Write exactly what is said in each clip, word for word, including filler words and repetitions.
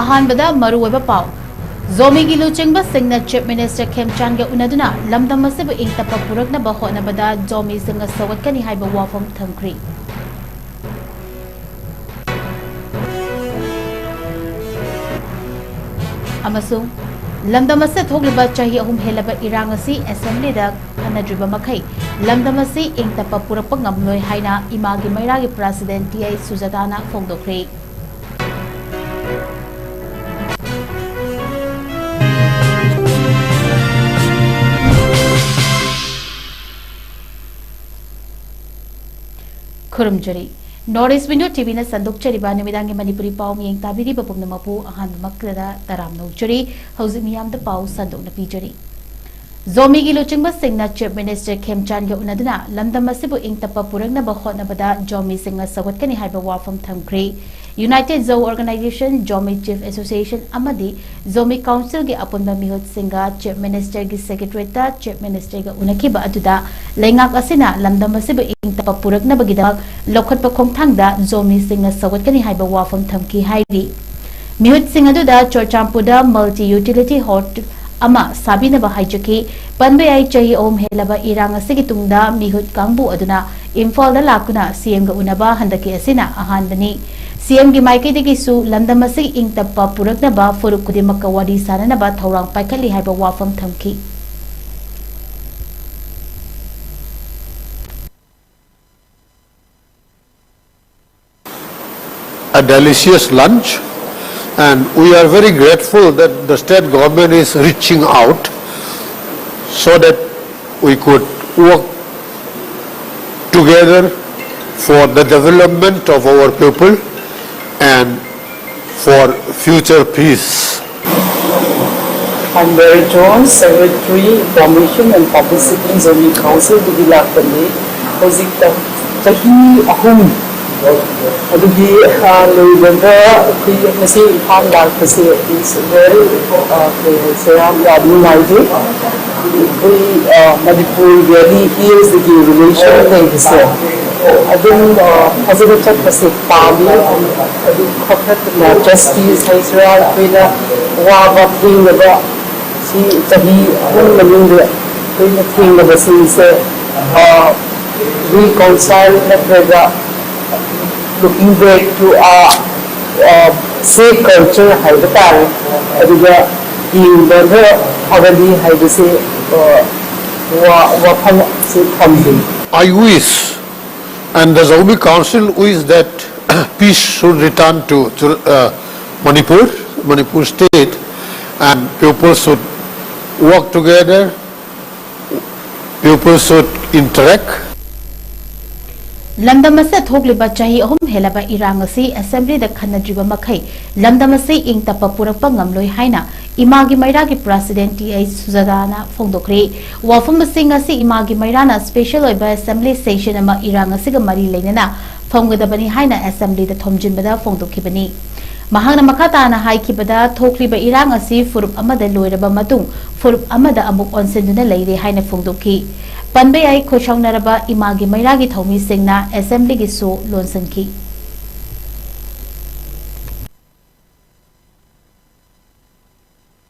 ꯑꯍꯥꯟꯕꯗ ꯃꯔꯨꯑꯣꯏꯕ ꯄꯥꯎ꯫ ꯖꯣꯃꯤꯒꯤ ꯂꯨꯆꯤꯡꯕꯁꯤꯡꯅ Chief Minister ꯈꯦꯝꯆꯥꯟꯒ ꯎꯅꯗꯨꯅ ꯂꯝꯗꯝ ꯑꯁꯤꯕꯨ ꯏꯪ ꯇꯞꯄ ꯄꯨꯔꯛꯅꯕ ꯍꯣꯠꯅꯕꯗ ꯖꯣꯃꯤꯁꯤꯡꯅ ꯁꯧꯒꯠꯀꯅꯤ ꯍꯥꯏꯕ ꯋꯥꯐꯝ ꯊꯝꯈ꯭ꯔꯤ꯫ ꯑꯃꯁꯨꯡ ꯂꯝꯗꯝ ꯑꯁꯤꯗ ꯊꯣꯛꯂꯤꯕ ꯆꯍꯤ ꯑꯍꯨꯝ ꯍꯦꯜꯂꯕ ꯏꯔꯥꯡ ꯑꯁꯤ Assemblyꯗ ꯈꯟꯅꯗ꯭ꯔꯤꯕ ꯃꯈꯩ ꯂꯝꯗꯝ ꯑꯁꯤ ꯏꯪ ꯇꯞꯄ ꯄꯨꯔꯛꯄ ꯉꯝꯂꯣꯏ ꯍꯥꯏꯅ ꯏꯃꯥꯒꯤ ꯃꯩꯔꯥꯒꯤ President ꯇꯤ ꯑꯥꯏ ꯁꯨꯖꯥꯇꯥꯅ ꯐꯣꯡꯗꯣꯛꯈ꯭ꯔꯦ꯫ ꯈꯨꯔꯨꯝꯖꯔꯤ꯫ North East Window ꯇꯤ ꯚꯤꯅ ꯁꯟꯗꯣꯛꯆꯔꯤꯕ ꯅꯨꯃꯤꯗꯥꯡꯒꯤ ꯃꯅꯤꯄꯨꯔꯤ ꯄꯥꯎ ꯃꯤꯌꯦꯡ ꯇꯥꯕꯤꯔꯤꯕ ꯄꯨꯝꯅꯃꯛꯄꯨ ꯑꯍꯥꯟꯕꯃꯛꯇꯗ ꯇꯔꯥꯝꯅ ꯑꯣꯛꯆꯔꯤ꯫ ꯍꯧꯖꯤꯛ ꯃꯤꯌꯥꯝꯗ ꯄꯥꯎ ꯁꯟꯗꯣꯛꯅ ꯄꯤꯖꯔꯤ꯫ ꯖꯣꯃꯤꯒꯤ ꯂꯨꯆꯤꯡꯕꯁꯤꯡꯅ Chief Minister ꯈꯦꯝꯆꯥꯟꯒ ꯎꯅꯗꯨꯅ ꯂꯝꯗꯝ ꯑꯁꯤꯕꯨ ꯏꯪ ꯇꯞꯄ ꯄꯨꯔꯛꯅꯕ ꯍꯣꯠꯅꯕꯗ ꯖꯣꯃꯤꯁꯤꯡꯅ ꯁꯧꯒꯠꯀꯅꯤ ꯍꯥꯏꯕ ꯋꯥꯐꯝ ꯊꯝꯈ꯭ꯔꯦ꯫ United Zo Organization, Zomi Chief Association ꯑꯃꯗꯤ Zomi Councilꯒꯤ ꯑꯄꯨꯟꯕ ꯃꯤꯍꯨꯠꯁꯤꯡꯒ Chief Ministerꯒꯤ Secretariatꯇ Chief Ministerꯒ ꯎꯅꯈꯤꯕ ꯑꯗꯨꯗ ꯂꯩꯉꯥꯛ ꯑꯁꯤꯅ ꯂꯝꯗꯝ ꯑꯁꯤꯕꯨ ꯏꯪ ꯇꯞꯄ ꯄꯨꯔꯛꯅꯕꯒꯤꯗꯃꯛ ꯂꯧꯈꯠꯄ ꯈꯣꯡꯊꯥꯡꯗ ꯖꯣꯃꯤꯁꯤꯡꯅ ꯁꯧꯒꯠꯀꯅꯤ ꯍꯥꯏꯕ ꯋꯥꯐꯝ ꯊꯝꯈꯤ ꯍꯥꯏꯔꯤ꯫ ꯃꯤꯍꯨꯠꯁꯤꯡ ꯑꯗꯨꯗ ꯆꯨꯔꯆꯥꯟꯄꯨꯔꯗ multi utility hall ꯑꯃ ꯁꯥꯕꯤꯅꯕ ꯍꯥꯏꯖꯈꯤ꯫ ꯄꯟꯕ ꯌꯥꯏ, ꯆꯍꯤ ꯑꯍꯨꯝ ꯍꯦꯜꯂꯕ ꯏꯔꯥꯡ ꯑꯁꯤꯒꯤ ꯇꯨꯡꯗ ꯃꯤꯍꯨꯠ ꯀꯥꯡꯕꯨ ꯑꯗꯨꯅ ꯏꯝꯐꯥꯜꯗ ꯂꯥꯛꯇꯨꯅ ꯁꯤ ꯑꯦꯝꯒ ꯎꯅꯕ ꯍꯟꯗꯛꯀꯤ ꯑꯁꯤꯅ ꯑꯍꯥꯟꯕꯅꯤ꯫ ꯁꯤ ꯑꯦꯝꯒꯤ ꯃꯥꯏꯀꯩꯗꯒꯤꯁꯨ ꯂꯝꯗꯝ ꯑꯁꯤꯒꯤ ꯏꯪ ꯇꯞꯄ ꯄꯨꯔꯛꯅꯕ ꯐꯨꯔꯨꯞ ꯈꯨꯗꯤꯡꯃꯛꯀ ꯋꯥꯔꯤ ꯁꯥꯅꯅꯕ ꯊꯧꯔꯥꯡ ꯄꯥꯏꯈꯠꯂꯤ ꯍꯥꯏꯕ ꯋꯥꯐꯝ ꯊꯝꯈꯤ꯫ A delicious lunch, and we are very grateful that the state government is reaching out so that we could work together for the development of our people and for future peace. I'm Mary Jones, Secretary, Information and Publicity, Zomi Council ꯗꯒꯤ ꯂꯥꯛꯄꯅꯤ꯫ ꯍꯧꯖꯤꯛꯇ ꯆꯍꯤ ꯑꯍꯨꯝ ꯑꯗꯨꯒꯤ, ꯑ, ꯂꯣꯏꯔꯒ ꯑꯩꯈꯣꯏ ꯉꯁꯤ ꯏꯝꯐꯥꯜ ꯂꯥꯛꯄꯁꯦ is very, ꯑ, ꯀꯩ ꯍꯥꯏꯁꯤꯔꯥ, ꯌꯥꯝ ꯅꯨꯡꯉꯥꯏꯖꯩ꯫ ꯑꯩꯈꯣꯏ, ꯑ, ꯃꯅꯤꯄꯨꯔ Valley Hillsꯗꯒꯤ relation ꯂꯩꯕꯁꯦ ꯑꯗꯨꯝ ꯐꯖꯅ ꯆꯠꯄꯁꯦ ꯄꯥꯝꯃꯤ꯫ ꯑꯗꯨ ꯈꯛꯇꯅ ꯖꯁꯇꯤꯁ ꯍꯥꯏꯁꯤꯔꯥ, ꯑꯩꯈꯣꯏꯅ ꯋꯥꯕ ꯊꯦꯡꯅꯕ, ꯁꯤ ꯆꯍꯤ ꯑꯍꯨꯝ ꯃꯅꯨꯡꯗ ꯑꯩꯈꯣꯏꯅ ꯊꯦꯡꯅꯕꯁꯤꯡꯁꯦ ꯔꯤꯀꯣꯟꯁꯥꯏꯜ ꯅꯠꯇ꯭ꯔꯒ looking back to a safe culture ꯍꯥꯏꯕ ꯇꯥꯔꯦ꯫ ꯑꯗꯨꯒ ꯌꯦꯡꯕꯗ ꯐꯒꯅꯤ ꯍꯥꯏꯕꯁꯦ ꯋꯥꯐꯝ ꯑꯁꯤ ꯊꯝꯖꯩ꯫ I wish, and the Zomi Council wish, that peace should return to uh, Manipur, Manipur state, and people should work together, people should interact. ꯂꯝꯗꯝ ꯑꯁꯤꯗ ꯊꯣꯛꯂꯤꯕ ꯆꯍꯤ ꯑꯍꯨꯝ ꯍꯦꯜꯂꯕ ꯏꯔꯥꯡ ꯑꯁꯤ ꯑꯦꯁꯦꯝꯕ꯭ꯂꯤꯗ ꯈꯟꯅꯗ꯭ꯔꯤꯕ ꯃꯈꯩ ꯂꯝꯗꯝ ꯑꯁꯤ ꯏꯪ ꯇꯞꯄ ꯄꯨꯔꯛꯄ ꯉꯝꯂꯣꯏ ꯍꯥꯏꯅ ꯏꯃꯥꯒꯤ ꯃꯩꯔꯥꯒꯤ ꯄ꯭ꯔꯁꯤꯗꯦꯟ ꯇꯤ ꯑꯩꯆ ꯁꯨꯖꯥꯇꯥꯅ ꯐꯣꯡꯗꯣꯛꯈ꯭ꯔꯦ꯫ ꯋꯥꯐꯝ ꯑꯁꯤ ꯉꯁꯤ ꯏꯃꯥꯒꯤ ꯃꯩꯔꯥꯅ ꯁ꯭ꯄꯦꯁꯦꯜ ꯑꯣꯏꯕ ꯑꯦꯁꯦꯝꯕ꯭ꯂꯤ ꯁꯦꯁꯟ ꯑꯃ ꯏꯔꯥꯡ ꯑꯁꯤꯒ ꯃꯔꯤ ꯂꯩꯅꯅ ꯐꯝꯒꯗꯕꯅꯤ ꯍꯥꯏꯅ ꯑꯦꯁꯦꯝꯕ꯭ꯂꯤꯗ ꯊꯣꯝꯖꯤꯟꯕꯗ ꯐꯣꯡꯗꯣꯛꯈꯤꯕꯅꯤ꯫ ꯃꯍꯥꯛꯅ ꯃꯈꯥ ꯇꯥꯅ ꯍꯥꯏꯈꯤꯕꯗ, ꯊꯣꯛꯂꯤꯕ ꯏꯔꯥꯡ ꯑꯁꯤ ꯐꯨꯔꯨꯞ ꯑꯃꯗ ꯂꯣꯏꯔꯕ ꯃꯇꯨꯡ ꯐꯨꯔꯨꯞ ꯑꯃꯗ ꯑꯃꯨꯛ ꯑꯣꯟꯁꯤꯟꯗꯨꯅ ꯂꯩꯔꯦ ꯍꯥꯏꯅ ꯐꯣꯡꯗꯣꯛꯈꯤ꯫ ꯄꯟꯕ ꯌꯥꯏ, ꯈꯣꯏꯁꯥꯎꯅꯔꯕ ꯏꯃꯥꯒꯤ ꯃꯩꯔꯥꯒꯤ ꯊꯧꯃꯤꯁꯤꯡꯅ ꯑꯦꯁꯦꯝꯕ꯭ꯂꯤꯒꯤ ꯁꯣ ꯂꯣꯟꯁꯤꯟꯈꯤ꯫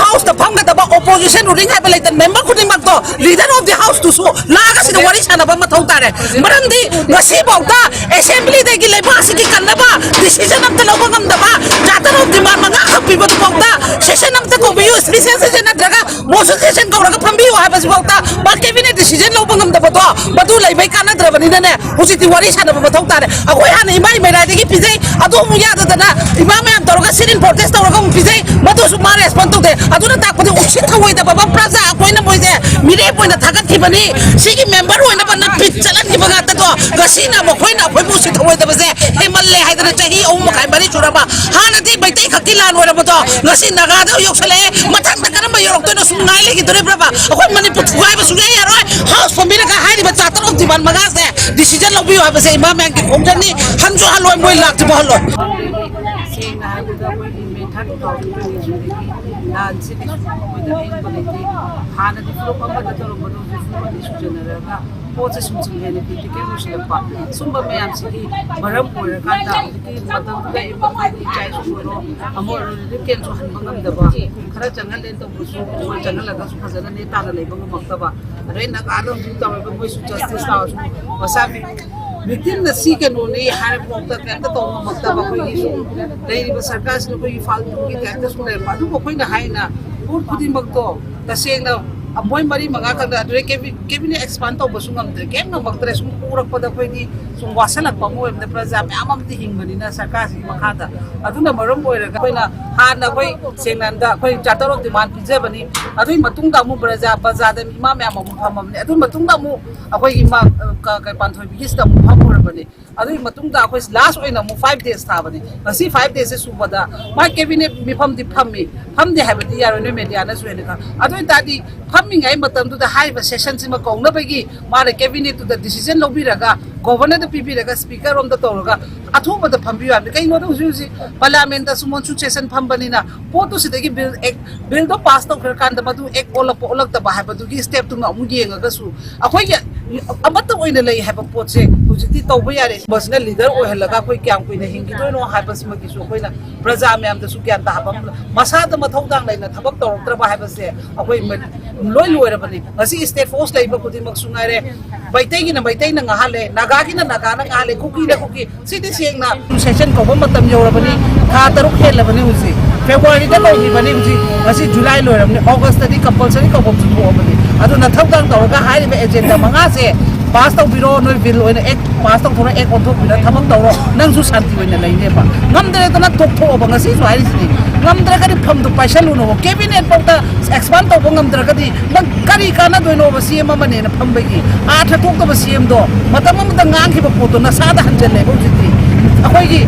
ꯍꯥꯎꯁꯇ ꯐꯝꯒꯗꯕ ꯑꯣꯄꯣꯖꯤꯁꯟ ꯔꯨꯂꯤꯡ ꯍꯥꯏꯕ ꯂꯩꯇꯅ ꯃꯦꯝꯕꯔ ꯈꯨꯗꯤꯡꯃꯛꯇꯣ ꯂꯤꯗꯔ ꯑꯣꯐ ꯗꯤ ꯍꯥꯎꯁꯇꯨꯁꯨ ꯂꯥꯛꯑꯒ ꯁꯤꯗ ꯋꯥꯔꯤ ꯁꯥꯟꯅꯕ ꯃꯊꯧ ꯇꯥꯔꯦ꯫ ꯃꯔꯝꯗꯤ ꯉꯁꯤꯐꯥꯎꯗ ꯑꯦꯁꯦꯝꯕ꯭ꯂꯤꯗꯒꯤ ꯂꯩꯕꯥꯛ ꯑꯁꯤꯒꯤ ꯀꯟꯅꯕ ꯗꯤꯁꯤꯖꯟ ꯑꯝꯇ ꯂꯧꯕ ꯉꯝꯗꯕ, ꯆꯥꯔꯇꯔ ꯑꯣꯐ ꯗꯤꯃꯥꯟ ꯃꯉꯥꯈꯛ ꯄꯤꯕꯗꯨꯐꯥꯎꯗ ꯁꯦꯁꯟ ꯑꯝꯇ ꯀꯧꯕꯤꯌꯨ, ꯁ꯭ꯄꯦꯁꯦꯜ ꯁꯦꯁꯟ ꯅꯠꯇ꯭ꯔꯒ ꯃꯣꯁꯟ ꯁꯦꯁꯟ ꯀꯧꯔꯒ ꯐꯝꯕꯤꯌꯨ ꯍꯥꯏꯕꯁꯤꯐꯥꯎꯗ ꯃꯥ ꯀꯦꯕꯤꯅꯦꯠ ꯗꯤꯁꯤꯖꯟ ꯂꯧꯕ ꯉꯝꯗꯕꯗꯣ ꯃꯗꯨ ꯂꯩꯕꯩ ꯀꯥꯟꯅꯗ꯭ꯔꯕꯅꯤꯅꯅꯦ꯫ ꯍꯧꯖꯤꯛꯇꯤ ꯋꯥꯔꯤ ꯁꯥꯟꯅꯕ ꯃꯊꯧ ꯇꯥꯔꯦ꯫ ꯑꯩꯈꯣꯏ ꯍꯥꯟꯅ ꯏꯃꯥ ꯏꯃꯩꯔꯥꯏꯗꯒꯤ ꯄꯤꯖꯩ, ꯑꯗꯨ ꯑꯃꯨꯛ ꯌꯥꯗꯗꯅ ꯏꯃꯥ ꯃꯌꯥꯝ ꯇꯧꯔꯒ ꯁꯤꯠ ꯏꯟ ꯄ꯭ꯔꯣꯇꯦꯁ ꯇꯧꯔꯒ ꯑꯃꯨꯛ ꯄꯤꯖꯩ, ꯃꯗꯨꯁꯨ ꯃꯥ ꯔꯦꯁꯄꯣꯟ ꯇꯧꯗꯦ꯫ ꯑꯗꯨꯅ ꯇꯥꯛꯄꯗꯤ ꯎꯁꯤꯠ ꯊꯧꯑꯣꯏꯗꯕ ꯑꯃ ꯄ꯭ꯔꯖꯥ ꯑꯩꯈꯣꯏꯅ ꯃꯣꯏꯁꯦ ꯃꯤꯔꯦꯞ ꯑꯣꯏꯅ ꯊꯥꯒꯠꯈꯤꯕꯅꯤ, ꯁꯤꯒꯤ ꯃꯦꯝꯕꯔ ꯑꯣꯏꯅꯕꯅ ꯕꯤꯠ ꯆꯠꯍꯟꯈꯤꯕ ꯉꯥꯛꯇꯗꯣ ꯉꯁꯤꯅ ꯃꯈꯣꯏꯅ ꯑꯩꯈꯣꯏꯕꯨ ꯎꯁꯤꯠ ꯊꯧꯑꯣꯏꯗꯕꯁꯦ ꯍꯦꯟꯃꯜꯂꯦ ꯍꯥꯏꯗꯅ ꯆꯍꯤ ꯑꯍꯨꯝ ꯃꯈꯥꯏ ꯃꯔꯤ ꯁꯨꯔꯕ ꯍꯥꯟꯅꯗꯤ ꯃꯩꯇꯩ ꯈꯛꯀꯤ ꯂꯥꯟ ꯑꯣꯏꯔꯕꯗꯣ ꯉꯁꯤ ꯅꯥꯒꯥꯗ ꯌꯧꯁꯜꯂꯛꯑꯦ꯫ ꯃꯊꯪꯗ ꯀꯔꯝꯕ ꯌꯧꯔꯛꯇꯣꯏꯅꯣ ꯁꯨꯝ ꯉꯥꯏ ꯂꯩꯈꯤꯗꯣꯔꯤꯕ꯭ꯔꯕ? ꯑꯩꯈꯣꯏ ꯃꯅꯤꯄꯨꯔ ꯊꯨꯒꯥꯏꯕ ꯁꯨꯡꯌꯥ ꯌꯥꯔꯣꯏ꯫ ꯍꯥꯎꯁ ꯐꯝꯕꯤꯔꯒ ꯍꯥꯏꯔꯤꯕ ꯆꯥꯔꯇꯔ ꯑꯣꯐ ꯗꯤꯃꯥꯟ ꯃꯉꯥꯁꯦ ꯗꯤꯁꯤꯖꯟ ꯂꯧꯕꯤꯌꯨ ꯍꯥꯏꯕꯁꯦ ꯏꯃꯥ ꯃꯌꯥꯝꯒꯤ ꯈꯣꯡꯖꯪꯅꯤ꯫ ꯍꯟꯁꯨ ꯍꯜꯂꯣꯏ, ꯃꯣꯏ ꯂꯥꯛꯇ꯭ꯔꯤꯕ ꯍꯜꯂꯣꯏ꯫ ꯁꯦꯡꯅ ꯍꯥꯏꯔꯕꯗ ꯑꯩꯈꯣꯏꯒꯤ ꯃꯦ ꯊꯥꯔꯇꯤ ꯐꯥꯎꯕ ꯂꯥꯟꯁꯤꯗꯤ ꯁꯨꯝ ꯑꯩꯈꯣꯏꯗ ꯑꯍꯦꯟꯕ ꯂꯩꯇꯦ꯫ ꯍꯥꯟꯅꯗꯤ ꯐꯨꯔꯨꯞ ꯑꯃꯗ ꯇꯧꯔꯝꯕꯗꯣ ꯍꯧꯖꯤꯛ ꯐꯨꯔꯨꯞ ꯑꯅꯤ ꯁꯨꯖꯟꯅꯔꯒ ꯄꯣꯠꯁꯦ ꯁꯨꯝ ꯁꯨꯝ ꯍꯦꯟꯅ ꯀ꯭ꯔꯤꯇꯤꯀꯦꯜ ꯑꯣꯏꯁꯤꯜꯂꯛꯄ꯫ ꯁꯨꯝꯕ ꯃꯌꯥꯝꯁꯤꯒꯤ ꯃꯔꯝ ꯑꯣꯏꯔꯀꯥꯟꯗ ꯍꯧꯖꯤꯛꯀꯤ ꯃꯇꯝꯗꯨꯗ ꯏꯃꯥ ꯏꯆꯥ ꯏꯁꯨ ꯑꯣꯏꯔꯣ, ꯑꯃ ꯑꯣꯏꯔꯣ, ꯔꯤꯂꯤꯐ ꯀꯦꯝꯁꯨ ꯍꯟꯕ ꯉꯝꯗꯕ, ꯈꯔ ꯆꯪꯍꯜꯂꯦꯅ ꯇꯧꯕꯁꯨ ꯆꯪꯍꯜꯂꯒꯁꯨ ꯐꯖꯅ ꯅꯦ ꯇꯥꯅ ꯂꯩꯕ ꯉꯝꯃꯛꯇꯕ꯫ ꯑꯗꯩ ꯅꯥꯒꯥꯗ ꯍꯧꯖꯤꯛ ꯇꯧꯔꯤꯕ ꯃꯣꯏꯁꯨ ꯖꯁꯇꯤꯁ ꯇꯥꯔꯁꯨ ꯃꯁꯥꯒꯤ ꯚꯤꯛꯇꯤꯝꯅ ꯁꯤ ꯀꯩꯅꯣꯅꯤ ꯍꯥꯏꯔ ꯐꯥꯎꯗ ꯀꯩꯝꯇ ꯇꯧꯕ ꯉꯝꯃꯛꯇꯕ ꯑꯩꯈꯣꯏꯒꯤ ꯁꯨꯝ ꯂꯩꯔꯤꯕ ꯁꯔꯀꯥꯔꯁꯤꯅ ꯑꯩꯈꯣꯏꯒꯤ ꯐꯥꯜꯇꯨꯒꯤ ꯇꯥꯏꯞꯇ ꯁꯨꯝ ꯂꯩꯔꯝꯕ꯫ ꯑꯗꯨꯕꯨ ꯑꯩꯈꯣꯏꯅ ꯍꯥꯏꯅ ꯄꯣꯠ ꯈꯨꯗꯤꯡꯃꯛꯇꯣ ꯇꯁꯦꯡꯅ ꯃꯣꯏ ꯃꯔꯤ ꯃꯉꯥ ꯈꯛꯇ ꯑꯗꯨꯗꯩ ꯀꯦꯕꯤ-, ꯀꯦꯕꯤꯅꯦꯠ ꯑꯦꯛꯁꯄꯥꯟ ꯇꯧꯕꯁꯨ ꯉꯝꯗ꯭ꯔꯦ, ꯀꯩꯝ ꯉꯝꯃꯛꯇ꯭ꯔꯦ꯫ ꯁꯨꯝ ꯎꯔꯛꯄꯗ ꯑꯩꯈꯣꯏꯗꯤ ꯁꯨꯝ ꯋꯥꯁꯜꯂꯛꯄ ꯑꯃ ꯑꯣꯏꯕꯅꯤꯅ ꯄ꯭ꯔꯖꯥ ꯃꯌꯥꯝ ꯑꯃꯗꯤ ꯍꯤꯡꯕꯅꯤꯅ ꯁꯔꯀꯥꯔꯁꯤꯒꯤ ꯃꯈꯥꯗ꯫ ꯑꯗꯨꯅ ꯃꯔꯝ ꯑꯣꯏꯔꯒ ꯑꯩꯈꯣꯏꯅ ꯍꯥꯟꯅ ꯑꯩꯈꯣꯏ ꯁꯦꯡꯅ ꯍꯥꯏꯔꯕꯗ ꯑꯩꯈꯣꯏ ꯆꯥꯔꯇꯔ ꯑꯣꯐ ꯗꯤꯃꯥꯟ ꯄꯤꯖꯕꯅꯤ꯫ ꯑꯗꯨꯒꯤ ꯃꯇꯨꯡꯗ ꯑꯃꯨꯛ ꯄ꯭ꯔꯖꯥ, ꯄ꯭ꯔꯖꯥꯗ ꯏꯃꯥ ꯃꯌꯥꯝ ꯑꯃꯨꯛ ꯐꯝꯃꯕꯅꯤ꯫ ꯑꯗꯨꯒꯤ ꯃꯇꯨꯡꯗ ꯑꯃꯨꯛ ꯑꯩꯈꯣꯏꯒꯤ ꯃꯥ-, ꯀ-, ꯀ-, ꯄꯥꯟꯊꯣꯏꯕꯤꯒꯤꯁꯤꯗ ꯑꯃꯨꯛ ꯐꯝꯃꯨꯔꯕꯅꯤ꯫ ꯑꯗꯨꯒꯤ ꯃꯇꯨꯡꯗ ꯑꯩꯈꯣꯏ ꯂꯥꯁ ꯑꯣꯏꯅ ꯑꯃꯨꯛ ꯐꯥꯏꯚ ꯗꯦꯖ ꯊꯥꯕꯅꯤ꯫ ꯉꯁꯤ ꯐꯥꯏꯚ ꯗꯦꯖꯁꯦ ꯁꯨꯕꯗ ꯃꯥ ꯀꯦꯕꯤꯅꯦꯠ ꯃꯤꯐꯝꯗꯤ ꯐꯝꯃꯤ, ꯐꯝꯗꯦ ꯍꯥꯏꯕꯗꯤ ꯌꯥꯔꯣꯏ, ꯅꯣꯏ ꯃꯦꯗꯤꯌꯥꯅꯁꯨ ꯍꯦꯟꯅ ꯈꯪ-, ꯑꯗꯨ ꯑꯣꯏ ꯇꯥꯔꯗꯤ ꯐꯝꯃꯤꯉꯩ ꯃꯇꯝꯗꯨꯗ ꯍꯥꯏꯔꯤꯕ ꯁꯦꯁꯟꯁꯤꯃ ꯀꯧꯅꯕꯒꯤ ꯃꯥꯅ ꯀꯦꯕꯤꯅꯦꯠꯇꯨꯗ ꯗꯤꯁꯤꯖꯟ ꯂꯧꯕꯤꯔꯒ ꯒꯣꯚꯔꯅꯔꯗ ꯄꯤꯕꯤꯔꯒ ꯁ꯭ꯄꯤꯀꯔ ꯔꯣꯝꯗ ꯇꯧꯔꯒ ꯑꯊꯨꯕꯗ ꯐꯝꯕꯤꯌꯨ ꯍꯥꯏꯕꯅꯤ꯫ ꯀꯩꯒꯤꯅꯣꯗ ꯍꯧꯖꯤꯛ ꯍꯧꯖꯤꯛ ꯄꯥꯔꯂꯤꯌꯥꯃꯦꯟꯗ ꯁꯨꯃꯣꯟꯁꯨ ꯁꯦꯁꯟ ꯐꯝꯕꯅꯤꯅ ꯄꯣꯠꯇꯨ ꯁꯤꯗꯒꯤ ꯕꯤꯜ, ꯑꯦꯛ, ꯕꯤꯜꯗꯣ ꯄꯥꯁ ꯇꯧꯈ꯭ꯔꯀꯥꯟꯗ ꯃꯗꯨ ꯑꯦꯛ ꯑꯣꯜꯂꯛꯄ ꯑꯣꯜꯂꯛꯇꯕ ꯍꯥꯏꯕꯗꯨꯒꯤ ꯁ꯭ꯇꯦꯞꯇꯨꯃ ꯑꯃꯨꯛ ꯌꯦꯡꯉꯒꯁꯨ ꯑꯩꯈꯣꯏꯒꯤ ꯑꯃꯠꯇ ꯑꯣꯏꯅ ꯂꯩ ꯍꯥꯏꯕ ꯄꯣꯠꯁꯦ ꯍꯧꯖꯤꯛꯇꯤ ꯇꯧꯕ ꯌꯥꯔꯦ꯫ ꯃꯁꯤꯅ ꯂꯤꯗꯔ ꯑꯣꯏꯍꯜꯂꯒ ꯑꯩꯈꯣꯏ ꯀꯌꯥꯝ ꯀꯨꯏꯅ ꯍꯤꯡꯈꯤꯗꯣꯏꯅꯣ ꯍꯥꯏꯕꯁꯤꯃꯒꯤꯁꯨ ꯑꯩꯈꯣꯏꯅ ꯄ꯭ꯔꯖꯥ ꯃꯌꯥꯝꯗꯁꯨ ꯒ꯭ꯌꯥꯟ ꯇꯥꯍꯟꯕ ꯑꯃ, ꯃꯁꯥꯗ ꯃꯊꯧꯗꯥꯡ ꯂꯩꯅ ꯊꯕꯛ ꯇꯧꯔꯛꯇ꯭ꯔꯕ ꯍꯥꯏꯕꯁꯦ ꯑꯩꯈꯣꯏ ꯃ-, ꯂꯣꯏ ꯂꯣꯏꯔꯕꯅꯤ꯫ ꯉꯁꯤ ꯁ꯭ꯇꯦꯠ ꯐꯣꯔꯁ ꯂꯩꯕ ꯈꯨꯗꯤꯡꯃꯛꯁꯨ ꯉꯥꯏꯔꯦ, ꯃꯩꯇꯩꯒꯤꯅ ꯃꯩꯇꯩꯅ ꯉꯥꯍꯜꯂꯦ, ꯅꯥꯒꯥꯒꯤꯅ ꯅꯥꯒꯥꯅ ꯉꯥꯍꯜꯂꯦ, ꯀꯨꯀꯤꯅ ꯀꯨꯀꯤ꯫ ꯁꯤꯗꯤ ꯁꯦꯡꯅ ꯁꯦꯁꯟ ꯀꯧꯕ ꯃꯇꯝ ꯌꯧꯔꯕꯅꯤ, ꯊꯥ ꯇꯔꯨꯛ ꯍꯦꯜꯂꯕꯅꯤ ꯍꯧꯖꯤꯛ꯫ ꯐꯦꯕ꯭ꯔꯨꯋꯥꯔꯤꯗ ꯀꯧꯈꯤꯕꯅꯤ, ꯍꯧꯖꯤꯛ ꯉꯁꯤ ꯖꯨꯂꯥꯏ ꯂꯣꯏꯔꯕꯅꯤ, ꯑꯣꯒꯁꯇꯗꯤ ꯀꯝꯄꯜꯁꯔꯤ ꯀꯧꯐꯝꯁꯨ ꯊꯣꯛꯑꯕꯅꯤ꯫ ꯑꯗꯨꯅ ꯊꯧꯗꯥꯡ ꯇꯧꯔꯒ ꯍꯥꯏꯔꯤꯕ ꯑꯦꯖꯦꯟꯗꯥ ꯃꯉꯥꯁꯦ ꯄꯥꯁ ꯇꯧꯕꯤꯔꯣ, ꯅꯣꯏ ꯕꯤꯜ ꯑꯣꯏꯅ ꯑꯦꯛ ꯄꯥꯁ ꯇꯧꯊꯣꯔꯣ, ꯑꯦꯛ ꯑꯣꯟꯊꯣꯛꯄꯤꯔꯣ, ꯊꯕꯛ ꯇꯧꯔꯣ, ꯅꯪꯁꯨ ꯁꯥꯟꯇꯤ ꯑꯣꯏꯅ ꯂꯩꯅꯦꯕ꯫ ꯉꯝꯗ꯭ꯔꯦꯗꯅ ꯇꯣꯛꯊꯣꯛꯑꯣꯕ, ꯉꯁꯤꯁꯨ ꯍꯥꯏꯔꯤꯁꯤꯅꯤ꯫ ꯉꯝꯗ꯭ꯔꯒꯗꯤ ꯐꯝꯗꯨ ꯄꯥꯏꯁꯜꯂꯨꯅꯣꯕ꯫ ꯀꯦꯕꯤꯅꯦꯠ ꯐꯥꯎꯗ ꯑꯦꯛꯁꯄꯥꯟ ꯇꯧꯕ ꯉꯝꯗ꯭ꯔꯒꯗꯤ ꯅꯪ ꯀꯔꯤ ꯀꯥꯟꯅꯗꯣꯏꯅꯣꯕ ꯁꯤ ꯑꯦꯝ ꯑꯃꯅꯦꯅ ꯐꯝꯕꯒꯤ? ꯑꯥꯔꯊ ꯊꯣꯛꯇꯕ ꯁꯤ ꯑꯦꯝꯗꯣ, ꯃꯇꯝ ꯑꯃꯗ ꯉꯥꯡꯈꯤꯕ ꯄꯣꯠꯇꯣ ꯅꯁꯥꯗ ꯍꯟꯖꯜꯂꯦꯕ ꯍꯧꯖꯤꯛꯇꯤ꯫ ꯑꯩꯈꯣꯏꯒꯤ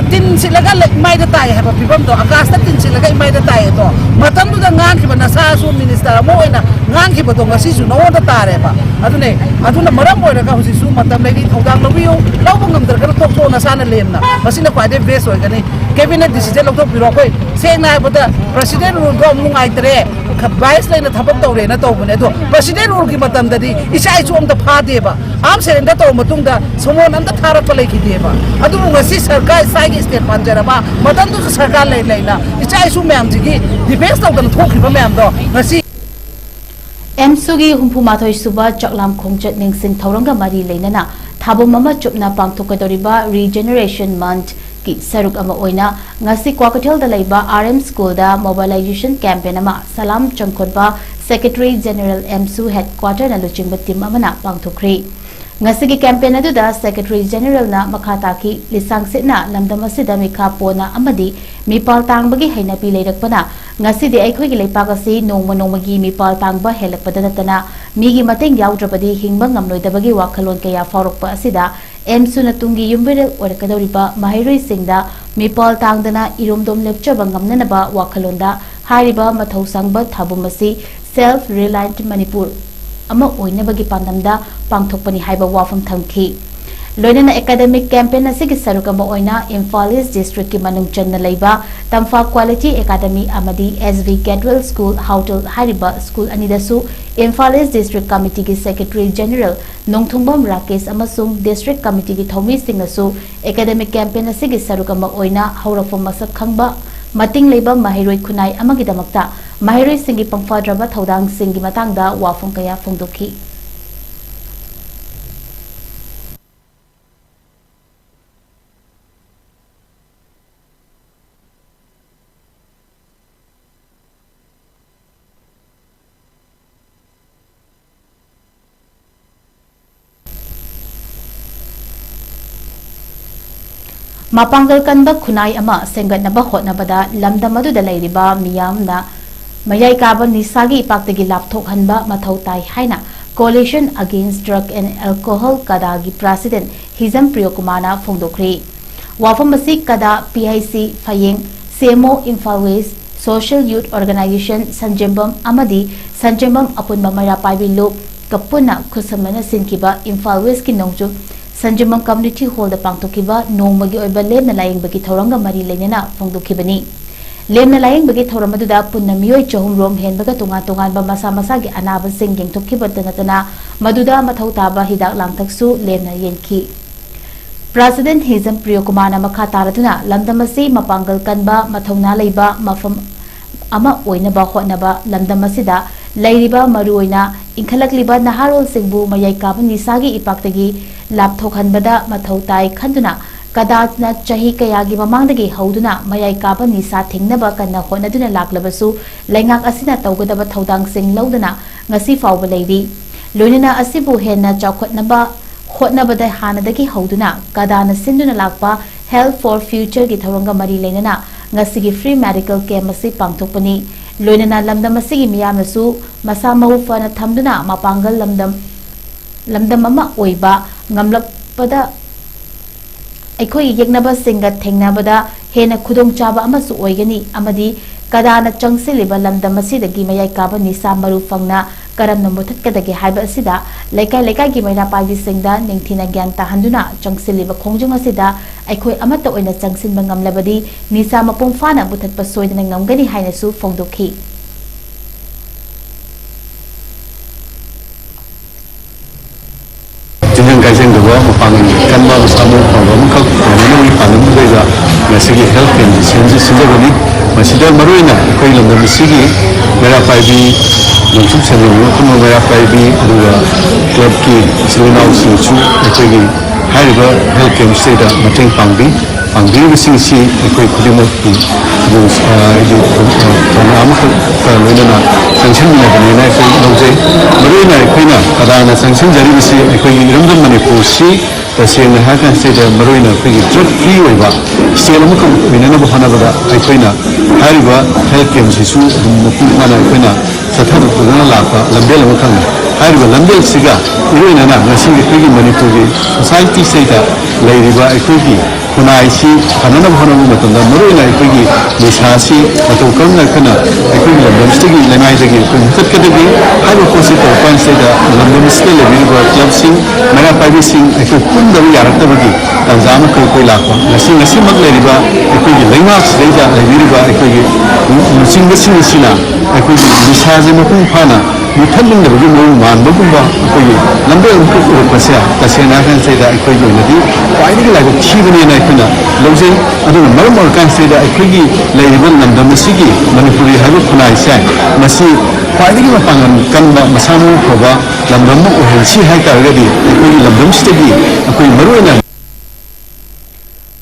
ꯇꯤꯟ ꯁꯤꯠꯂꯒ ꯂꯩ-, ꯏꯃꯥꯏꯗ ꯇꯥꯏ ꯍꯥꯏꯕ ꯐꯤꯕꯝꯗꯣ, ꯑꯀꯥꯁꯇ ꯇꯤꯟ ꯁꯤꯠꯂꯒ ꯏꯃꯥꯏꯗ ꯇꯥꯏ ꯑꯗꯣ, ꯃꯇꯝꯗꯨꯗ ꯉꯥꯡꯈꯤꯕ ꯅꯁꯥꯁꯨ ꯃꯤꯅꯤꯁꯇꯔ ꯑꯃ ꯑꯣꯏꯅ ꯉꯥꯡꯈꯤꯕꯗꯣ ꯉꯁꯤꯁꯨ ꯅꯉꯣꯟꯗ ꯇꯥꯔꯦꯕ꯫ ꯑꯗꯨꯅꯦ, ꯑꯗꯨꯅ ꯃꯔꯝ ꯑꯣꯏꯔꯒ ꯍꯧꯖꯤꯛꯁꯨ ꯃꯇꯝ ꯂꯩꯔꯤ, ꯊꯧꯗꯥꯡ ꯂꯧꯕꯤꯌꯨ꯫ ꯂꯧꯕ ꯉꯝꯗ꯭ꯔꯒꯅ ꯇꯣꯛꯊꯣꯛꯑꯣ ꯅꯁꯥꯅ ꯂꯦꯝꯅ, ꯃꯁꯤꯅ ꯈ꯭ꯋꯥꯏꯗꯒꯤ ꯕꯦꯁ ꯑꯣꯏꯒꯅꯤ꯫ ꯀꯦꯕꯤꯅꯦꯠ ꯗꯤꯁꯤꯖꯟ ꯂꯧꯊꯣꯛꯄꯤꯔꯣ꯫ ꯑꯩꯈꯣꯏ ꯁꯦꯡꯅ ꯍꯥꯏꯕꯗ ꯄ꯭ꯔꯁꯤꯗꯦꯟ ꯔꯨꯜꯗꯣ ꯑꯃꯨꯛ ꯅꯨꯡꯉꯥꯏꯇ꯭ꯔꯦ, ꯕꯥꯏꯁ ꯂꯩꯅ ꯊꯕꯛ ꯇꯧꯔꯦꯅ ꯇꯧꯕꯅꯦ꯫ ꯑꯗꯣ ꯄ꯭ꯔꯁꯤꯗꯦꯟ ꯔꯨꯜꯒꯤ ꯃꯇꯝꯗꯗꯤ ꯏꯆꯥ ꯏꯁꯨ ꯑꯝꯇ ꯐꯥꯗꯦꯕ, ꯑꯥꯔꯝ ꯁꯔꯦꯟꯗꯔ ꯇꯧꯔ ꯃꯇꯨꯡꯗ ꯁꯃꯣꯟ ꯑꯝꯇ ꯊꯥꯔꯛꯄ ꯂꯩꯈꯤꯗꯦꯕ꯫ ꯑꯗꯨꯕꯨ ꯉꯁꯤ ꯁꯔꯀꯥꯔ ꯏꯁꯥꯒꯤ ꯁ꯭ꯇꯦꯠ ꯄꯥꯟꯖꯔꯕ ꯃꯇꯝꯗꯨꯁꯨ ꯁꯔꯀꯥꯔ ꯂꯩ ꯂꯩꯅ ꯏꯆꯥ ꯏꯁꯨ ꯃꯌꯥꯝꯁꯤꯒꯤ ꯗꯤꯐꯦꯟꯁ ꯇꯧꯗꯅ ꯊꯣꯛꯈꯤꯕ ꯃꯌꯥꯝꯗꯣ ꯉꯁꯤ ꯑꯦꯝꯁꯨꯒꯤ ꯍꯨꯝꯐꯨ ꯃꯥꯊꯣꯏ ꯁꯨꯕ ꯆꯥꯛꯂꯥꯝ ꯈꯣꯡꯆꯠ ꯅꯤꯡꯁꯤꯡ ꯊꯧꯔꯝꯒ ꯃꯔꯤ ꯂꯩꯅꯅ ꯊꯥꯕꯝ ꯑꯃ ꯆꯨꯞꯅ ꯄꯥꯡꯊꯣꯛꯀꯗꯧꯔꯤꯕ Regeneration Monthꯀꯤ ꯁꯔꯨꯛ ꯑꯃ ꯑꯣꯏꯅ ꯉꯁꯤ ꯀ꯭ꯋꯥꯀꯩꯊꯦꯜꯗ ꯂꯩꯕ R M Schoolꯗ mobilization campaign ꯑꯃ ꯁꯂꯥꯝ ꯆꯪꯈꯣꯟꯕ Secretary General ꯑꯦꯝꯁꯨ Headquarterꯅ ꯂꯨꯆꯤꯡꯕ team ꯑꯃꯅ ꯄꯥꯡꯊꯣꯛꯈ꯭ꯔꯦ꯫ ꯉꯁꯤꯒꯤ campaign ꯑꯗꯨꯗ Secretary Generalꯅ ꯃꯈꯥ ꯇꯥꯈꯤ, ꯂꯤꯁꯥꯡꯁꯤꯠꯅ ꯂꯝꯗꯝ ꯑꯁꯤꯗ ꯃꯤꯈꯥ ꯄꯣꯟꯅ ꯑꯃꯗꯤ ꯃꯤꯄꯥꯜ ꯇꯥꯡꯕꯒꯤ ꯍꯩꯅꯕꯤ ꯂꯩꯔꯛꯄꯅ ꯉꯁꯤꯗꯤ ꯑꯩꯈꯣꯏꯒꯤ ꯂꯩꯄꯥꯛ ꯑꯁꯤ ꯅꯣꯡꯃ ꯅꯣꯡꯃꯒꯤ ꯃꯤꯄꯥꯜ ꯇꯥꯡꯕ ꯍꯦꯜꯂꯛꯄꯗ ꯅꯠꯇꯅ ꯃꯤꯒꯤ ꯃꯇꯦꯡ ꯌꯥꯎꯗ꯭ꯔꯕꯗꯤ ꯍꯤꯡꯕ ꯉꯝꯂꯣꯏꯗꯕꯒꯤ ꯋꯥꯈꯜꯂꯣꯟ ꯀꯌꯥ ꯐꯥꯎꯔꯛꯄ ꯑꯁꯤꯗ ꯑꯦꯝꯁꯨꯅ ꯇꯨꯡꯒꯤ ꯌꯨꯝꯕꯤꯔꯦꯜ ꯑꯣꯏꯔꯛꯀꯗꯧꯔꯤꯕ ꯃꯍꯩꯔꯣꯏꯁꯤꯡꯗ ꯃꯤꯄꯥꯜ ꯇꯥꯡꯗꯅ ꯏꯔꯣꯝꯗꯣꯝ ꯂꯦꯞꯆꯕ ꯉꯝꯅꯅꯕ ꯋꯥꯈꯜꯂꯣꯟꯗ ꯍꯥꯏꯔꯤꯕ ꯃꯊꯧ ꯁꯪꯕ ꯊꯥꯕꯨꯝ ꯑꯁꯤ Self Reliant Manipur ꯑꯃ ꯑꯣꯏꯅꯕꯒꯤ ꯄꯥꯟꯗꯝꯗ ꯄꯥꯡꯊꯣꯛꯄꯅꯤ ꯍꯥꯏꯕ ꯋꯥꯐꯝ ꯊꯝꯈꯤ꯫ ꯂꯣꯏꯅꯅ academic campaign ꯑꯁꯤꯒꯤ ꯁꯔꯨꯛ ꯑꯃ ꯑꯣꯏꯅ ꯏꯝꯐꯥꯜ East Districtꯀꯤ ꯃꯅꯨꯡ ꯆꯟꯅ ꯂꯩꯕ ꯇꯝꯐꯥ Quality Academy ꯑꯃꯗꯤ S V Catewell School ꯍꯥꯎꯇꯦꯜ ꯍꯥꯏꯔꯤꯕ school ꯑꯅꯤꯗꯁꯨ Imphal East District Committeeꯒꯤ Secretary General ꯅꯣꯡꯊꯣꯡꯕꯝ ꯔꯥꯀꯦꯁ ꯑꯃꯁꯨꯡ District Committeeꯒꯤ ꯊꯧꯃꯤꯁꯤꯡꯅꯁꯨ academic campaign ꯑꯁꯤꯒꯤ ꯁꯔꯨꯛ ꯑꯃ ꯑꯣꯏꯅ ꯍꯧꯔꯛꯐꯝ ꯃꯁꯛ ꯈꯪꯕ ꯃꯇꯤꯡ ꯂꯩꯕ ꯃꯍꯩꯔꯣꯏ ꯈꯨꯟꯅꯥꯏ ꯑꯃꯒꯤꯗꯃꯛꯇ ꯃꯍꯩꯔꯣꯏꯁꯤꯡꯒꯤ ꯄꯪꯐꯗ꯭ꯔꯕ ꯊꯧꯗꯥꯡꯁꯤꯡꯒꯤ ꯃꯇꯥꯡꯗ ꯋꯥꯐꯝ ꯀꯌꯥ ꯐꯣꯡꯗꯣꯛꯈꯤ꯫ ꯃꯄꯥꯡꯒꯜ ꯀꯟꯕ ꯈꯨꯟꯅꯥꯏ ꯑꯃ ꯁꯦꯝꯒꯠꯅꯕ ꯍꯣꯠꯅꯕꯗ ꯂꯝꯗꯝ ꯑꯗꯨꯗ ꯂꯩꯔꯤꯕ ꯃꯤꯌꯥꯝꯅ ꯃꯌꯥꯏ ꯀꯥꯕ ꯅꯤꯁꯥꯒꯤ ꯏꯄꯥꯛꯇꯒꯤ ꯂꯥꯞꯊꯣꯛꯍꯟꯕ ꯃꯊꯧ ꯇꯥꯏ ꯍꯥꯏꯅ Coalition Against Drug and Alcohol, ꯀꯗꯥꯒꯤ president ꯍꯤꯖꯝ ꯄ꯭ꯔꯤꯌꯣꯀꯨꯃꯥꯔꯅ ꯐꯣꯡꯗꯣꯛꯈ꯭ꯔꯦ꯫ ꯋꯥꯐꯝ ꯑꯁꯤ ꯀꯗꯥ, P I C ꯐꯌꯦꯡ, CMO, Imphal West, Social Youth Organization, ꯁꯟꯖꯦꯝꯕꯝ ꯑꯃꯗꯤ ꯁꯟꯖꯦꯝꯕꯝ ꯑꯄꯨꯟꯕ ꯃꯩꯔꯥ ꯄꯥꯏꯕꯤ ꯂꯨꯞꯀ ꯄꯨꯟꯅ ꯈꯨꯠꯁꯝꯅꯅ ꯁꯤꯟꯈꯤꯕ ꯏꯝꯐꯥꯜ Westꯀꯤ ꯅꯣꯡꯆꯨꯞ ꯁꯟꯖꯤꯃꯝ ꯀꯝꯃ꯭ꯌꯨꯅꯤꯇꯤ ꯍꯣꯜꯗ ꯄꯥꯡꯊꯣꯛꯈꯤꯕ ꯅꯣꯡꯃꯒꯤ ꯑꯣꯏꯕ ꯂꯦꯝꯅ ꯂꯥꯌꯦꯡꯕꯒꯤ ꯊꯧꯔꯝꯒ ꯃꯔꯤ ꯂꯩꯅꯅ ꯐꯣꯡꯗꯣꯛꯈꯤꯕꯅꯤ꯫ ꯂꯦꯝꯅ ꯂꯥꯌꯦꯡꯕꯒꯤ ꯊꯧꯔꯝ ꯑꯗꯨꯗ ꯄꯨꯟꯅ ꯃꯤꯑꯣꯏ ꯆꯍꯨꯝ ꯔꯣꯝ ꯍꯦꯟꯕꯒ ꯇꯣꯉꯥꯟ ꯇꯣꯉꯥꯟꯕ ꯃꯁꯥ ꯃꯁꯥꯒꯤ ꯑꯅꯥꯕꯁꯤꯡ ꯌꯦꯡꯊꯣꯛꯈꯤꯕꯇ ꯅꯠꯇꯅ ꯃꯗꯨꯗ ꯃꯊꯧ ꯇꯥꯕ ꯍꯤꯗꯥꯛ ꯂꯥꯡꯊꯛꯁꯨ ꯂꯦꯝꯅ ꯌꯦꯟꯈꯤ꯫ ꯄ꯭ꯔꯁꯤꯗꯦꯟꯠ ꯍꯤꯖꯝ ꯄ꯭ꯔꯤꯌꯣꯀꯨꯃꯥꯔꯅ ꯃꯈꯥ ꯇꯥꯔꯗꯨꯅ ꯂꯝꯗꯝ ꯑꯁꯤ ꯃꯄꯥꯡꯒꯜ ꯀꯟꯕ, ꯃꯊꯧꯅꯥ ꯂꯩꯕ ꯃꯐꯝ ꯑꯃ ꯑꯣꯏꯅꯕ ꯍꯣꯠꯅꯕ, ꯂꯝꯗꯝ ꯑꯁꯤꯗ ꯂꯩꯔꯤꯕ ꯃꯔꯨꯑꯣꯏꯅ ꯏꯟꯈꯠꯂꯛꯂꯤꯕ ꯅꯍꯥꯔꯣꯜꯁꯤꯡꯕꯨ ꯃꯌꯥꯏ ꯀꯥꯕ ꯅꯤꯁꯥꯒꯤ ꯏꯄꯥꯛꯇꯒꯤ ꯂꯥꯞꯊꯣꯛꯍꯟꯕꯗ ꯃꯊꯧ ꯇꯥꯏ ꯈꯟꯗꯨꯅ ꯀꯗꯥꯅ ꯆꯍꯤ ꯀꯌꯥꯒꯤ ꯃꯃꯥꯡꯗꯒꯤ ꯍꯧꯗꯨꯅ ꯃꯌꯥꯏ ꯀꯥꯕ ꯅꯤꯁꯥ ꯊꯤꯡꯅꯕ ꯀꯟꯅ ꯍꯣꯠꯅꯗꯨꯅ ꯂꯥꯛꯂꯕꯁꯨ ꯂꯩꯉꯥꯛ ꯑꯁꯤꯅ ꯇꯧꯒꯗꯕ ꯊꯧꯗꯥꯡꯁꯤꯡ ꯂꯧꯗꯅ ꯉꯁꯤ ꯐꯥꯎꯕ ꯂꯩꯔꯤ꯫ ꯂꯣꯏꯅꯅ ꯑꯁꯤꯕꯨ ꯍꯦꯟꯅ ꯆꯥꯎꯈꯠꯅꯕ ꯍꯣꯠꯅꯕꯗ ꯍꯥꯟꯅꯗꯒꯤ ꯍꯧꯗꯨꯅ ꯀꯗꯥꯅ ꯁꯤꯟꯗꯨꯅ ꯂꯥꯛꯄ Health for Futureꯒꯤ ꯊꯧꯔꯝꯒ ꯃꯔꯤ ꯂꯩꯅꯅ ꯉꯁꯤꯒꯤ free medical camp ꯑꯁꯤ ꯄꯥꯡꯊꯣꯛꯄꯅꯤ꯫ ꯂꯣꯏꯅꯅ ꯂꯝꯗꯝ ꯑꯁꯤꯒꯤ ꯃꯤꯌꯥꯝꯅꯁꯨ ꯃꯁꯥ ꯃꯎ ꯐꯅ ꯊꯝꯗꯨꯅ ꯃꯄꯥꯡꯒꯜ ꯂꯝꯗꯝ, ꯂꯝꯗꯝ ꯑꯃ ꯑꯣꯏꯕ ꯉꯝꯂꯛꯄꯗ ꯑꯩꯈꯣꯏꯒꯤ ꯌꯦꯛꯅꯕꯁꯤꯡꯒ ꯊꯦꯡꯅꯕꯗ ꯍꯦꯟꯅ ꯈꯨꯗꯣꯡꯆꯥꯕ ꯑꯃꯁꯨ ꯑꯣꯏꯒꯅꯤ ꯑꯃꯗꯤ ꯀꯗꯥꯅ ꯆꯪꯁꯤꯜꯂꯤꯕ ꯂꯝꯗꯝ ꯑꯁꯤꯗꯒꯤ ꯃꯌꯥꯏ ꯀꯥꯕ ꯅꯤꯁꯥ ꯃꯔꯨ ꯐꯪꯅ ꯀꯔꯝꯅ ꯃꯨꯊꯠꯀꯗꯒꯦ ꯍꯥꯏꯕ ꯑꯁꯤꯗ ꯂꯩꯀꯥꯏ ꯂꯩꯀꯥꯏꯒꯤ ꯃꯩꯔꯥ ꯄꯥꯏꯕꯤꯁꯤꯡꯗ ꯅꯤꯡꯊꯤꯅ ꯒ꯭ꯌꯥꯟ ꯇꯥꯍꯟꯗꯨꯅ ꯆꯪꯁꯤꯜꯂꯤꯕ ꯈꯣꯡꯖꯪ ꯑꯁꯤꯗ ꯑꯩꯈꯣꯏ ꯑꯃꯠꯇ ꯑꯣꯏꯅ ꯆꯪꯁꯤꯟꯕ ꯉꯝꯂꯕꯗꯤ ꯅꯤꯁꯥ ꯃꯄꯨꯡ ꯐꯥꯅ ꯃꯨꯊꯠꯄ ꯁꯣꯏꯗꯅ ꯉꯝꯒꯅꯤ ꯍꯥꯏꯅꯁꯨ ꯐꯣꯡꯗꯣꯛꯈꯤ꯫ ꯇꯤꯟꯖꯪ ꯀꯥꯏꯖꯪꯗꯕ ꯃꯄꯥꯡꯒꯜ ꯀꯟꯕ ꯃꯁꯥ ꯃꯎ ꯐꯕ ꯑꯃꯈꯛ ꯄꯨꯅꯅꯕꯒꯤ ꯄꯥꯟꯗꯝꯗ ꯂꯩꯕ ꯉꯁꯤꯒꯤ health campꯁꯤ ꯁꯦꯝꯖ ꯁꯤꯟꯖꯕꯅꯤ꯫ ꯃꯁꯤꯗ ꯃꯔꯨꯑꯣꯏꯅ ꯑꯩꯈꯣꯏ ꯂꯝꯗꯝ ꯑꯁꯤꯒꯤ ꯃꯩꯔꯥ ꯄꯥꯏꯕꯤ ꯅꯣꯡꯆꯨꯞ ꯁꯦꯟꯖꯦꯜ ꯅꯤꯉꯣꯜ ꯈꯨꯟꯃ ꯃꯩꯔꯥ ꯄꯥꯏꯕꯤ ꯑꯗꯨꯒ clubꯀꯤ ꯏꯆꯤꯜ ꯏꯅꯥꯎꯁꯤꯡꯁꯨ ꯑꯩꯈꯣꯏꯒꯤ ꯍꯥꯏꯔꯤꯕ health campꯁꯤꯗ ꯃꯇꯦꯡ ꯄꯥꯡꯕꯤ꯫ ꯄꯥꯡꯕꯤꯔꯤꯕꯁꯤꯡꯁꯤ ꯑꯩꯈꯣꯏ ꯈꯨꯗꯤꯡꯃꯛꯀꯤ ꯊꯧꯅꯥ ꯑꯃꯈꯛꯀ ꯂꯣꯏꯅꯅ ꯆꯪꯁꯤꯟꯃꯤꯟꯅꯕꯅꯦꯅ ꯑꯩꯈꯣꯏ ꯂꯧꯖꯩ꯫ ꯃꯔꯨꯑꯣꯏꯅ ꯑꯩꯈꯣꯏꯅ ꯀꯗꯥꯅ ꯆꯪꯁꯤꯟꯖꯔꯤꯕꯁꯤ ꯑꯩꯈꯣꯏꯒꯤ ꯏꯔꯝꯗꯝ ꯃꯅꯤꯄꯨꯔꯁꯤ ꯇꯁꯦꯡꯅ ꯍꯥꯏꯔꯀꯥꯟꯁꯤꯗ ꯃꯔꯨꯑꯣꯏꯅ ꯑꯩꯈꯣꯏꯒꯤ drug free ꯑꯣꯏꯕ state ꯑꯃꯈꯛ ꯑꯣꯏꯅꯅꯕ ꯍꯣꯠꯅꯕꯗ ꯑꯩꯈꯣꯏꯅ ꯍꯥꯏꯔꯤꯕ health campꯁꯤꯁꯨ ꯑꯗꯨꯝ ꯃꯄꯨꯡ ꯐꯥꯅ ꯑꯩꯈꯣꯏꯅ ꯆꯠꯊꯗꯨꯅ ꯂꯥꯛꯄ ꯂꯝꯕꯦꯜ ꯑꯃꯈꯛꯅꯤ꯫ ꯍꯥꯏꯔꯤꯕ ꯂꯝꯕꯦꯜꯁꯤꯒ ꯏꯔꯣꯏꯅꯅ ꯉꯁꯤ ꯑꯩꯈꯣꯏꯒꯤ ꯃꯅꯤꯄꯨꯔꯒꯤ ꯁꯣꯁꯥꯏꯇꯤꯁꯤꯗ ꯂꯩꯔꯤꯕ ꯑꯩꯈꯣꯏꯒꯤ ꯈꯨꯟꯅꯥꯏꯁꯤ ꯐꯅꯅꯕ ꯍꯣꯠꯅꯕ ꯃꯇꯝꯗ ꯃꯔꯨꯑꯣꯏꯅ ꯑꯩꯈꯣꯏꯒꯤ ꯅꯤꯁꯥꯁꯤ ꯃꯇꯧ ꯀꯔꯝꯅ ꯑꯩꯈꯣꯏꯅ ꯑꯩꯈꯣꯏꯒꯤ ꯂꯝꯗꯝꯁꯤꯗꯒꯤ ꯂꯩꯃꯥꯏꯗꯒꯤ ꯑꯩꯈꯣꯏ ꯃꯨꯊꯠꯀꯗꯒꯦ ꯍꯥꯏꯕ ꯄꯣꯠꯁꯤ ꯇꯧꯔꯛꯄ ꯀꯥꯟꯁꯤꯗ ꯂꯝꯗꯝꯁꯤꯗ ꯂꯩꯕꯤꯔꯤꯕ ꯀ꯭ꯂꯕꯁꯤꯡ, ꯃꯩꯔꯥ ꯄꯥꯏꯕꯤꯁꯤꯡ ꯑꯩꯈꯣꯏ ꯄꯨꯟꯗꯕ ꯌꯥꯔꯛꯇꯕꯒꯤ ꯇꯥꯟꯖꯥ ꯑꯃꯈꯛ ꯑꯩꯈꯣꯏ ꯂꯥꯛꯄ꯫ ꯉꯁꯤ ꯉꯁꯤꯃꯛ ꯂꯩꯔꯤꯕ ꯑꯩꯈꯣꯏꯒꯤ ꯂꯩꯉꯥꯛꯁꯤꯗꯩꯗ ꯂꯩꯕꯤꯔꯤꯕ ꯑꯩꯈꯣꯏꯒꯤ ꯂꯨꯆꯤꯡꯕꯁꯤꯡ ꯑꯁꯤꯅ ꯑꯩꯈꯣꯏꯒꯤ ꯅꯤꯁꯥꯁꯦ ꯃꯄꯨꯡ ꯐꯥꯅ ꯃꯨꯊꯠꯅꯤꯡꯗꯕꯒꯤ ꯃꯑꯣꯡ ꯃꯥꯟꯕꯒꯨꯝꯕ ꯑꯩꯈꯣꯏꯒꯤ ꯂꯝꯕꯦꯜ ꯑꯃꯈꯛ ꯎꯔꯛꯄꯁꯦ ꯇꯁꯦꯡꯅ ꯍꯥꯏꯔꯀꯥꯟꯁꯤꯗ ꯑꯩꯈꯣꯏꯒꯤ ꯑꯣꯏꯅꯗꯤ ꯈ꯭ꯋꯥꯏꯗꯒꯤ ꯂꯥꯏꯕꯛ ꯊꯤꯕꯅꯦꯅ ꯑꯩꯈꯣꯏꯅ ꯂꯧꯖꯩ꯫ ꯑꯗꯨꯅ ꯃꯔꯝ ꯑꯣꯏꯔꯀꯥꯟꯁꯤꯗ ꯑꯩꯈꯣꯏꯒꯤ ꯂꯩꯔꯤꯕ ꯂꯝꯗꯝ ꯑꯁꯤꯒꯤ ꯃꯅꯤꯄꯨꯔꯤ ꯍꯥꯏꯕ ꯈꯨꯟꯅꯥꯏꯁꯦ ꯃꯁꯤ ꯈ꯭ꯋꯥꯏꯗꯒꯤ ꯃꯄꯥꯡꯒꯜ ꯀꯟꯕ, ꯃꯁꯥ ꯃꯎ ꯐꯕ ꯂꯝꯗꯝ ꯑꯃ ꯑꯣꯏꯍꯟꯁꯤ ꯍꯥꯏ ꯇꯥꯔꯒꯗꯤ ꯑꯩꯈꯣꯏꯒꯤ ꯂꯝꯗꯝꯁꯤꯗꯒꯤ ꯑꯩꯈꯣꯏ ꯃꯔꯨꯑꯣꯏꯅ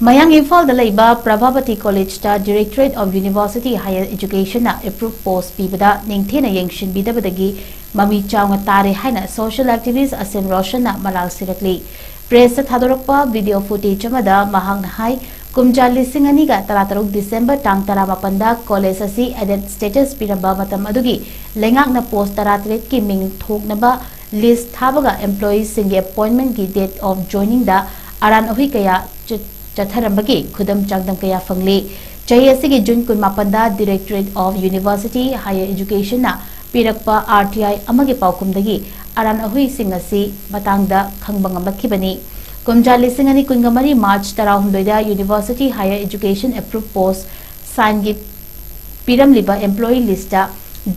ꯃꯌꯥꯡ ꯏꯝꯐꯥꯜꯗ ꯂꯩꯕ ꯄ꯭ꯔꯚꯥꯕꯇꯤ ꯀꯣꯂꯦꯖꯇ Directorate of University Higher Educationꯅ approved post ꯄꯤꯕꯗ ꯅꯤꯡꯊꯤꯅ ꯌꯦꯡꯁꯤꯟꯕꯤꯗꯕꯗꯒꯤ ꯃꯃꯤ ꯆꯥꯎꯅ ꯇꯥꯔꯦ ꯍꯥꯏꯅ social activist ꯑꯁꯦꯝ ꯔꯣꯁꯟꯅ ꯃꯔꯥꯜ ꯁꯤꯔꯛꯂꯤ꯫ Pressꯇ ꯊꯥꯗꯣꯔꯛꯄ video footage ꯑꯃꯗ ꯃꯍꯥꯛꯅ ꯍꯥꯏ, ꯀꯨꯝꯖꯥ ꯂꯤꯁꯤꯡ ꯑꯅꯤꯒ ꯇꯔꯥꯇꯔꯨꯛ December ꯇꯥꯡ ꯇꯔꯥꯃꯥꯄꯟꯗ ꯀꯣꯂꯦꯖ ꯑꯁꯤ added status ꯄꯤꯔꯝꯕ ꯃꯇꯝ ꯑꯗꯨꯒꯤ ꯂꯩꯉꯥꯛꯅ post ꯇꯔꯥꯇꯔꯦꯠꯀꯤ ꯃꯤꯡ ꯊꯣꯛꯅꯕ list ꯊꯥꯕꯒ employeeꯁꯤꯡꯒꯤ appointmentꯀꯤ date of joiningꯗ ꯑꯔꯥꯟ ꯑꯍꯣꯏ ꯀꯌꯥ ꯆ-, ꯆꯠꯊꯔꯝꯕꯒꯤ ꯈꯨꯗꯝ ꯆꯥꯡꯗꯝ ꯀꯌꯥ ꯐꯪꯂꯤ꯫ ꯆꯍꯤ ꯑꯁꯤꯒꯤ June ꯀꯨꯟꯃꯥꯄꯟꯗ Directorate of University Higher Educationꯅ ꯄꯤꯔꯛꯄ RTI ꯑꯃꯒꯤ ꯄꯥꯎꯈꯨꯝꯗꯒꯤ ꯑꯔꯥꯟ ꯑꯍꯣꯏꯁꯤꯡ ꯑꯁꯤ ꯃꯇꯥꯡꯗ ꯈꯪꯕ ꯉꯝꯂꯛꯈꯤꯕꯅꯤ꯫ ꯀꯨꯝꯖꯥ ꯂꯤꯁꯤꯡ ꯑꯅꯤ ꯀꯨꯟꯒ ꯃꯔꯤ March ꯇꯔꯥꯍꯨꯝꯗꯣꯏꯗ University Higher Education approved post signingꯒꯤ ꯄꯤꯔꯝꯂꯤꯕ employee listꯇ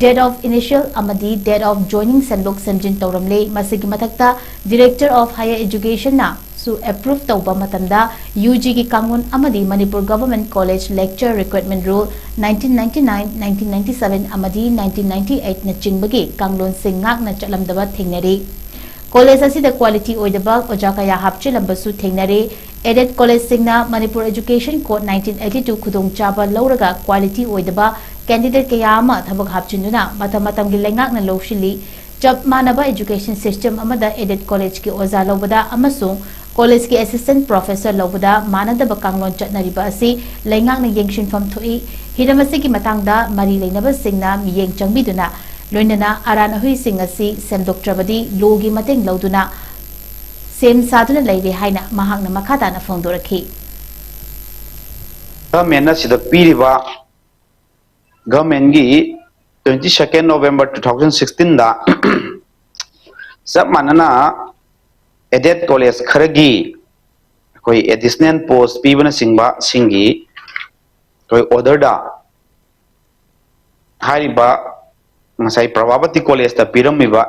date of initial ꯑꯃꯗꯤ date of joining ꯁꯦꯝꯗꯣꯛ ꯁꯦꯝꯖꯤꯟ ꯇꯧꯔꯝꯂꯦ꯫ ꯃꯁꯤꯒꯤ ꯃꯊꯛꯇ Director of Higher Educationꯅꯁꯨ approve ꯇꯧꯕ ꯃꯇꯝꯗ UGꯒꯤ ꯀꯥꯡꯂꯣꯟ ꯑꯃꯗꯤ Manipur Government College Lecture Recruitment Rule nineteen ninety-nine, nineteen ninety-seven ꯑꯃꯗꯤ nineteen ninety-eightꯅꯆꯤꯡꯕꯒꯤ ꯀꯥꯡꯂꯣꯟꯁꯤꯡ ꯉꯥꯛꯅ ꯆꯠꯂꯝꯗꯕ ꯊꯦꯡꯅꯔꯤ꯫ ꯀꯣꯂꯦꯖ ꯑꯁꯤꯗ quality ꯑꯣꯏꯗꯕ ꯑꯣꯖꯥ ꯀꯌꯥ ꯍꯥꯞꯆꯤꯜꯂꯝꯕꯁꯨ ꯊꯦꯡꯅꯔꯦ꯫ Aided College ꯁꯤꯡꯅ Manipur Education Code nineteen eighty-two ꯈꯨꯗꯣꯡꯆꯥꯕ ꯂꯧꯔꯒ quality ꯑꯣꯏꯗꯕ candidate ꯀꯌꯥ ꯑꯃ ꯊꯕꯛ ꯍꯥꯞꯆꯤꯟꯗꯨꯅ ꯃꯇꯝ ꯃꯇꯝꯒꯤ ꯂꯩꯉꯥꯛꯅ ꯂꯧꯁꯤꯜꯂꯤ꯫ ꯆꯞ ꯃꯥꯟꯅꯕ education system ꯑꯃꯗ aided college ꯀꯤ ꯑꯣꯖꯥ ꯂꯧꯕꯗ ꯑꯃꯁꯨꯡ college ꯀꯤ assistant professor ꯂꯧꯕꯗ ꯃꯥꯟꯅꯗꯕ ꯀꯥꯡꯂꯣꯟ ꯆꯠꯅꯔꯤꯕ ꯑꯁꯤ ꯂꯩꯉꯥꯛꯅ ꯌꯦꯡꯁꯤꯟꯐꯝ ꯊꯣꯛꯏ꯫ ꯍꯤꯔꯝ ꯑꯁꯤꯒꯤ ꯃꯇꯥꯡꯗ ꯃꯔꯤ ꯂꯩꯅꯕꯁꯤꯡꯅ ꯃꯤꯠꯌꯦꯡ ꯆꯪꯕꯤꯗꯨꯅ ꯂꯣꯏꯅꯅ ꯑꯔꯥꯟ ꯑꯍꯨꯏꯁꯤꯡ ꯑꯁꯤ ꯁꯦꯝꯗꯣꯛꯇ꯭ꯔꯕꯗꯤ ꯂꯣꯒꯤ ꯃꯇꯦꯡ ꯂꯧꯗꯨꯅ ꯁꯦꯝ ꯁꯥꯗꯨꯅ ꯂꯩꯔꯦ ꯍꯥꯏꯅ ꯃꯍꯥꯛꯅ ꯃꯈꯥ ꯇꯥꯅ ꯐꯣꯡꯗꯣꯔꯛꯈꯤ꯫ ꯒꯚꯔꯟꯃꯦꯟꯅ ꯁꯤꯗ ꯄꯤꯔꯤꯕ, ꯒꯚꯔꯟꯃꯦꯟꯒꯤ twenty second November two thousand sixteenꯗ ꯆꯞ ꯃꯥꯟꯅꯅ aided college ꯈꯔꯒꯤ ꯑꯩꯈꯣꯏ additional post ꯄꯤꯕꯅꯆꯤꯡꯕꯁꯤꯡꯒꯤ ꯑꯩꯈꯣꯏ orderꯗ ꯍꯥꯏꯔꯤꯕ ꯉꯁꯥꯏ ꯄ꯭ꯔꯚꯥꯕꯇꯤ ꯀꯣꯂꯦꯖꯇ ꯄꯤꯔꯝꯃꯤꯕ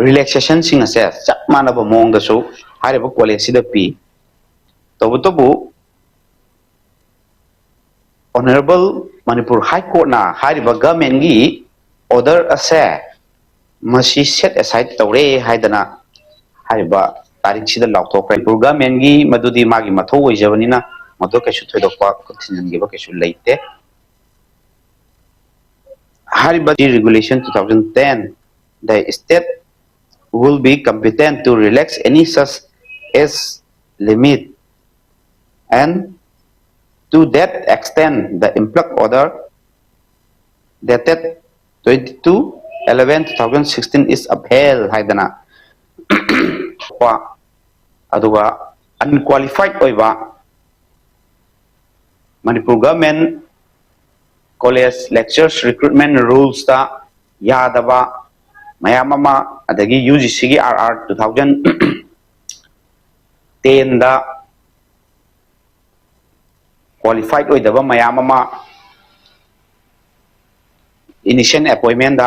relaxationꯁꯤꯡ ꯑꯁꯦ ꯆꯞ ꯃꯥꯟꯅꯕ ꯃꯑꯣꯡꯗꯁꯨ ꯍꯥꯏꯔꯤꯕ ꯀꯣꯂꯦꯖꯁꯤꯗ ꯄꯤ꯫ ꯇꯧꯕꯇꯕꯨ Honourable Manipur High Courtꯅ ꯍꯥꯏꯔꯤꯕ ꯒꯚꯔꯟꯃꯦꯟꯒꯤ order ꯑꯁꯦ ꯃꯁꯤ set aside ꯇꯧꯔꯦ ꯍꯥꯏꯗꯅ ꯍꯥꯏꯔꯤꯕ ꯇꯥꯔꯤꯛꯁꯤꯗ ꯂꯥꯎꯊꯣꯛꯈ꯭ꯔꯦ꯫ ꯃꯅꯤꯄꯨꯔ ꯒꯚꯔꯟꯃꯦꯟꯒꯤ ꯃꯗꯨꯗꯤ ꯃꯥꯒꯤ ꯃꯊꯧ ꯑꯣꯏꯖꯕꯅꯤꯅ ꯃꯗꯨ ꯀꯩꯁꯨ ꯊꯣꯏꯗꯣꯛꯄ ꯈꯨꯠ ꯊꯤꯟꯖꯤꯟꯈꯤꯕ ꯀꯩꯁꯨ ꯂꯩꯇꯦ꯫ ꯍꯥꯏꯔꯤꯕ Regulation two thousand ten, the state will be competent to relax any such age limit, and to that extent the influx order dated twenty-two eleven two thousand sixteen is upheld ꯍꯥꯏꯗꯅ ꯑꯗꯨꯒ unqualified ꯑꯣꯏꯕ Manipur government college lecturers recruitment rulesꯇ ꯌꯥꯗꯕ ꯃꯌꯥꯝ ꯑꯃ, ꯑꯗꯒꯤ UGCꯒꯤ RR two thousand tenꯗ qualified ꯑꯣꯏꯗꯕ ꯃꯌꯥꯝ ꯑꯃ initial appointmentꯗ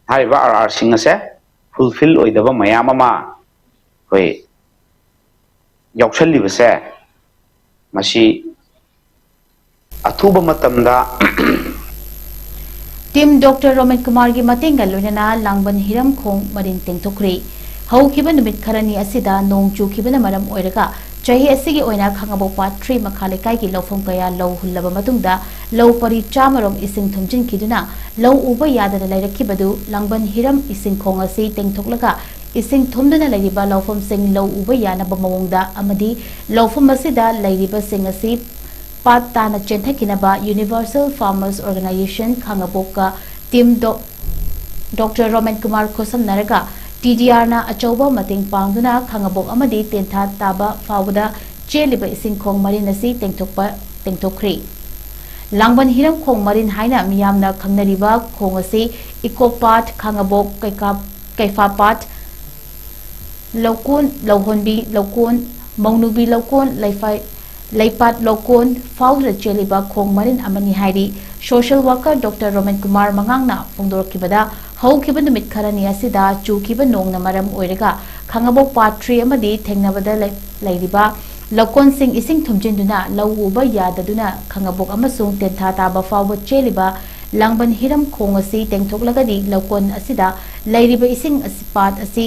ꯍꯥꯏꯔꯤꯕ RRꯁꯤꯡ ꯑꯁꯦ fulfil ꯑꯣꯏꯗꯕ ꯃꯌꯥꯝ ꯑꯃ ꯑꯩꯈꯣꯏ ꯌꯥꯎꯁꯜꯂꯤꯕꯁꯦ, ꯃꯁꯤ ꯑꯊꯨꯕ ꯃꯇꯝꯗ Team Doctor ꯔꯣꯃꯟ ꯀꯨꯃꯥꯔꯒꯤ ꯃꯇꯦꯡꯒ ꯂꯣꯏꯅꯅ ꯂꯥꯡꯕꯟ ꯍꯤꯔꯝꯈꯣꯡ ꯃꯔꯤꯟ ꯇꯦꯡꯊꯣꯛꯈ꯭ꯔꯦ꯫ ꯍꯧꯈꯤꯕ ꯅꯨꯃꯤꯠ ꯈꯔꯅꯤ ꯑꯁꯤꯗ ꯅꯣꯡ ꯆꯨꯈꯤꯕꯅ ꯃꯔꯝ ꯑꯣꯏꯔꯒ ꯆꯍꯤ ꯑꯁꯤꯒꯤ ꯑꯣꯏꯅ ꯈꯥꯉꯕꯣꯛ ꯄꯥꯠ three ꯃꯈꯥ ꯂꯩꯀꯥꯏꯒꯤ ꯂꯧꯐꯝ ꯀꯌꯥ ꯂꯧ ꯍꯨꯜꯂꯕ ꯃꯇꯨꯡꯗ ꯂꯧ ꯄꯔꯤ ꯆꯥꯝꯃ ꯔꯣꯝ ꯏꯁꯤꯡ ꯊꯨꯝꯖꯤꯟꯈꯤꯗꯨꯅ ꯂꯧ ꯎꯕ ꯌꯥꯗꯅ ꯂꯩꯔꯛꯈꯤꯕꯗꯨ ꯂꯥꯡꯕꯟ ꯍꯤꯔꯝ ꯏꯁꯤꯡ ꯈꯣꯡ ꯑꯁꯤ ꯇꯦꯡꯊꯣꯛꯂꯒ ꯏꯁꯤꯡ ꯊꯨꯝꯗꯨꯅ ꯂꯩꯔꯤꯕ ꯂꯧꯐꯝꯁꯤꯡ ꯂꯧ ꯎꯕ ꯌꯥꯅꯕ ꯃꯑꯣꯡꯗ ꯑꯃꯗꯤ ꯂꯧꯐꯝ ꯑꯁꯤꯗ ꯂꯩꯔꯤꯕꯁꯤꯡ ꯑꯁꯤ ꯄꯥꯠ ꯇꯥꯅ ꯆꯦꯟꯊꯈꯤꯅꯕ Universal Farmers Organization ꯈꯥꯉꯕꯣꯛꯀ ꯇꯤꯝ ꯗꯣ-, ꯗꯣꯛꯇꯔ ꯔꯣꯃꯟ ꯀꯨꯃꯥꯔ ꯈꯨꯠꯁꯝꯅꯔꯒ ꯇꯤ ꯗꯤ ꯑꯥꯔꯅ ꯑꯆꯧꯕ ꯃꯇꯦꯡ ꯄꯥꯡꯗꯨꯅ ꯈꯥꯉꯕꯣꯛ ꯑꯃꯗꯤ ꯇꯦꯟꯊꯥ ꯇꯥꯕ ꯐꯥꯎꯕꯗ ꯆꯦꯜꯂꯤꯕ ꯏꯁꯤꯡ ꯈꯣꯡ ꯃꯔꯤꯟ ꯑꯁꯤ ꯇꯦꯡꯊꯣꯛꯄ, ꯇꯦꯡꯊꯣꯛꯈ꯭ꯔꯤ꯫ ꯂꯥꯡꯕꯟ ꯍꯤꯔꯝ ꯈꯣꯡ ꯃꯔꯤꯟ ꯍꯥꯏꯅ ꯃꯤꯌꯥꯝꯅ ꯈꯪꯅꯔꯤꯕ ꯈꯣꯡ ꯑꯁꯤ ꯏꯀꯣ ꯄꯥꯠ, ꯈꯥꯉꯕꯣꯛ, ꯀꯩꯀꯥ-, ꯀꯩꯐꯥ ꯄꯥꯠ, ꯂꯧꯀꯣꯟ, ꯂꯧꯍꯣꯟꯕꯤ ꯂꯧꯀꯣꯟ, ꯃꯧꯅꯨꯕꯤ ꯂꯧꯀꯣꯟ, ꯂꯩꯐꯥꯏ-, ꯂꯩꯄꯥꯠ ꯂꯧꯀꯣꯟ ꯐꯥꯎꯗꯨꯅ ꯆꯦꯜꯂꯤꯕ ꯈꯣꯡ ꯃꯔꯤꯟ ꯑꯃꯅꯤ ꯍꯥꯏꯔꯤ꯫ Social worker doctor Roman Kumar ꯃꯉꯥꯡꯅ ꯐꯣꯡꯗꯣꯔꯛꯈꯤꯕꯗ, ꯍꯧꯈꯤꯕ ꯅꯨꯃꯤꯠ ꯈꯔꯅꯤ ꯑꯁꯤꯗ ꯆꯨꯈꯤꯕ ꯅꯣꯡꯅ ꯃꯔꯝ ꯑꯣꯏꯔꯒ ꯈꯥꯉꯕꯣꯛ ꯄꯥꯠ ꯊ꯭ꯔꯤ ꯑꯃꯗꯤ ꯊꯦꯡꯅꯕꯗ ꯂꯩ-, ꯂꯩꯔꯤꯕ ꯂꯧꯀꯣꯟꯁꯤꯡ ꯏꯁꯤꯡ ꯊꯨꯝꯖꯤꯟꯗꯨꯅ ꯂꯧ ꯎꯕ ꯌꯥꯗꯗꯨꯅ ꯈꯥꯉꯕꯣꯛ ꯑꯃꯁꯨꯡ ꯇꯦꯟꯊꯥ ꯇꯥꯕ ꯐꯥꯎꯕ ꯆꯦꯜꯂꯤꯕ ꯂꯥꯡꯕꯟ ꯍꯤꯔꯝ ꯈꯣꯡ ꯑꯁꯤ ꯇꯦꯡꯊꯣꯛꯂꯒꯗꯤ ꯂꯧꯀꯣꯟ ꯑꯁꯤꯗ ꯂꯩꯔꯤꯕ ꯏꯁꯤꯡ ꯑꯁꯤ, ꯄꯥꯠ ꯑꯁꯤ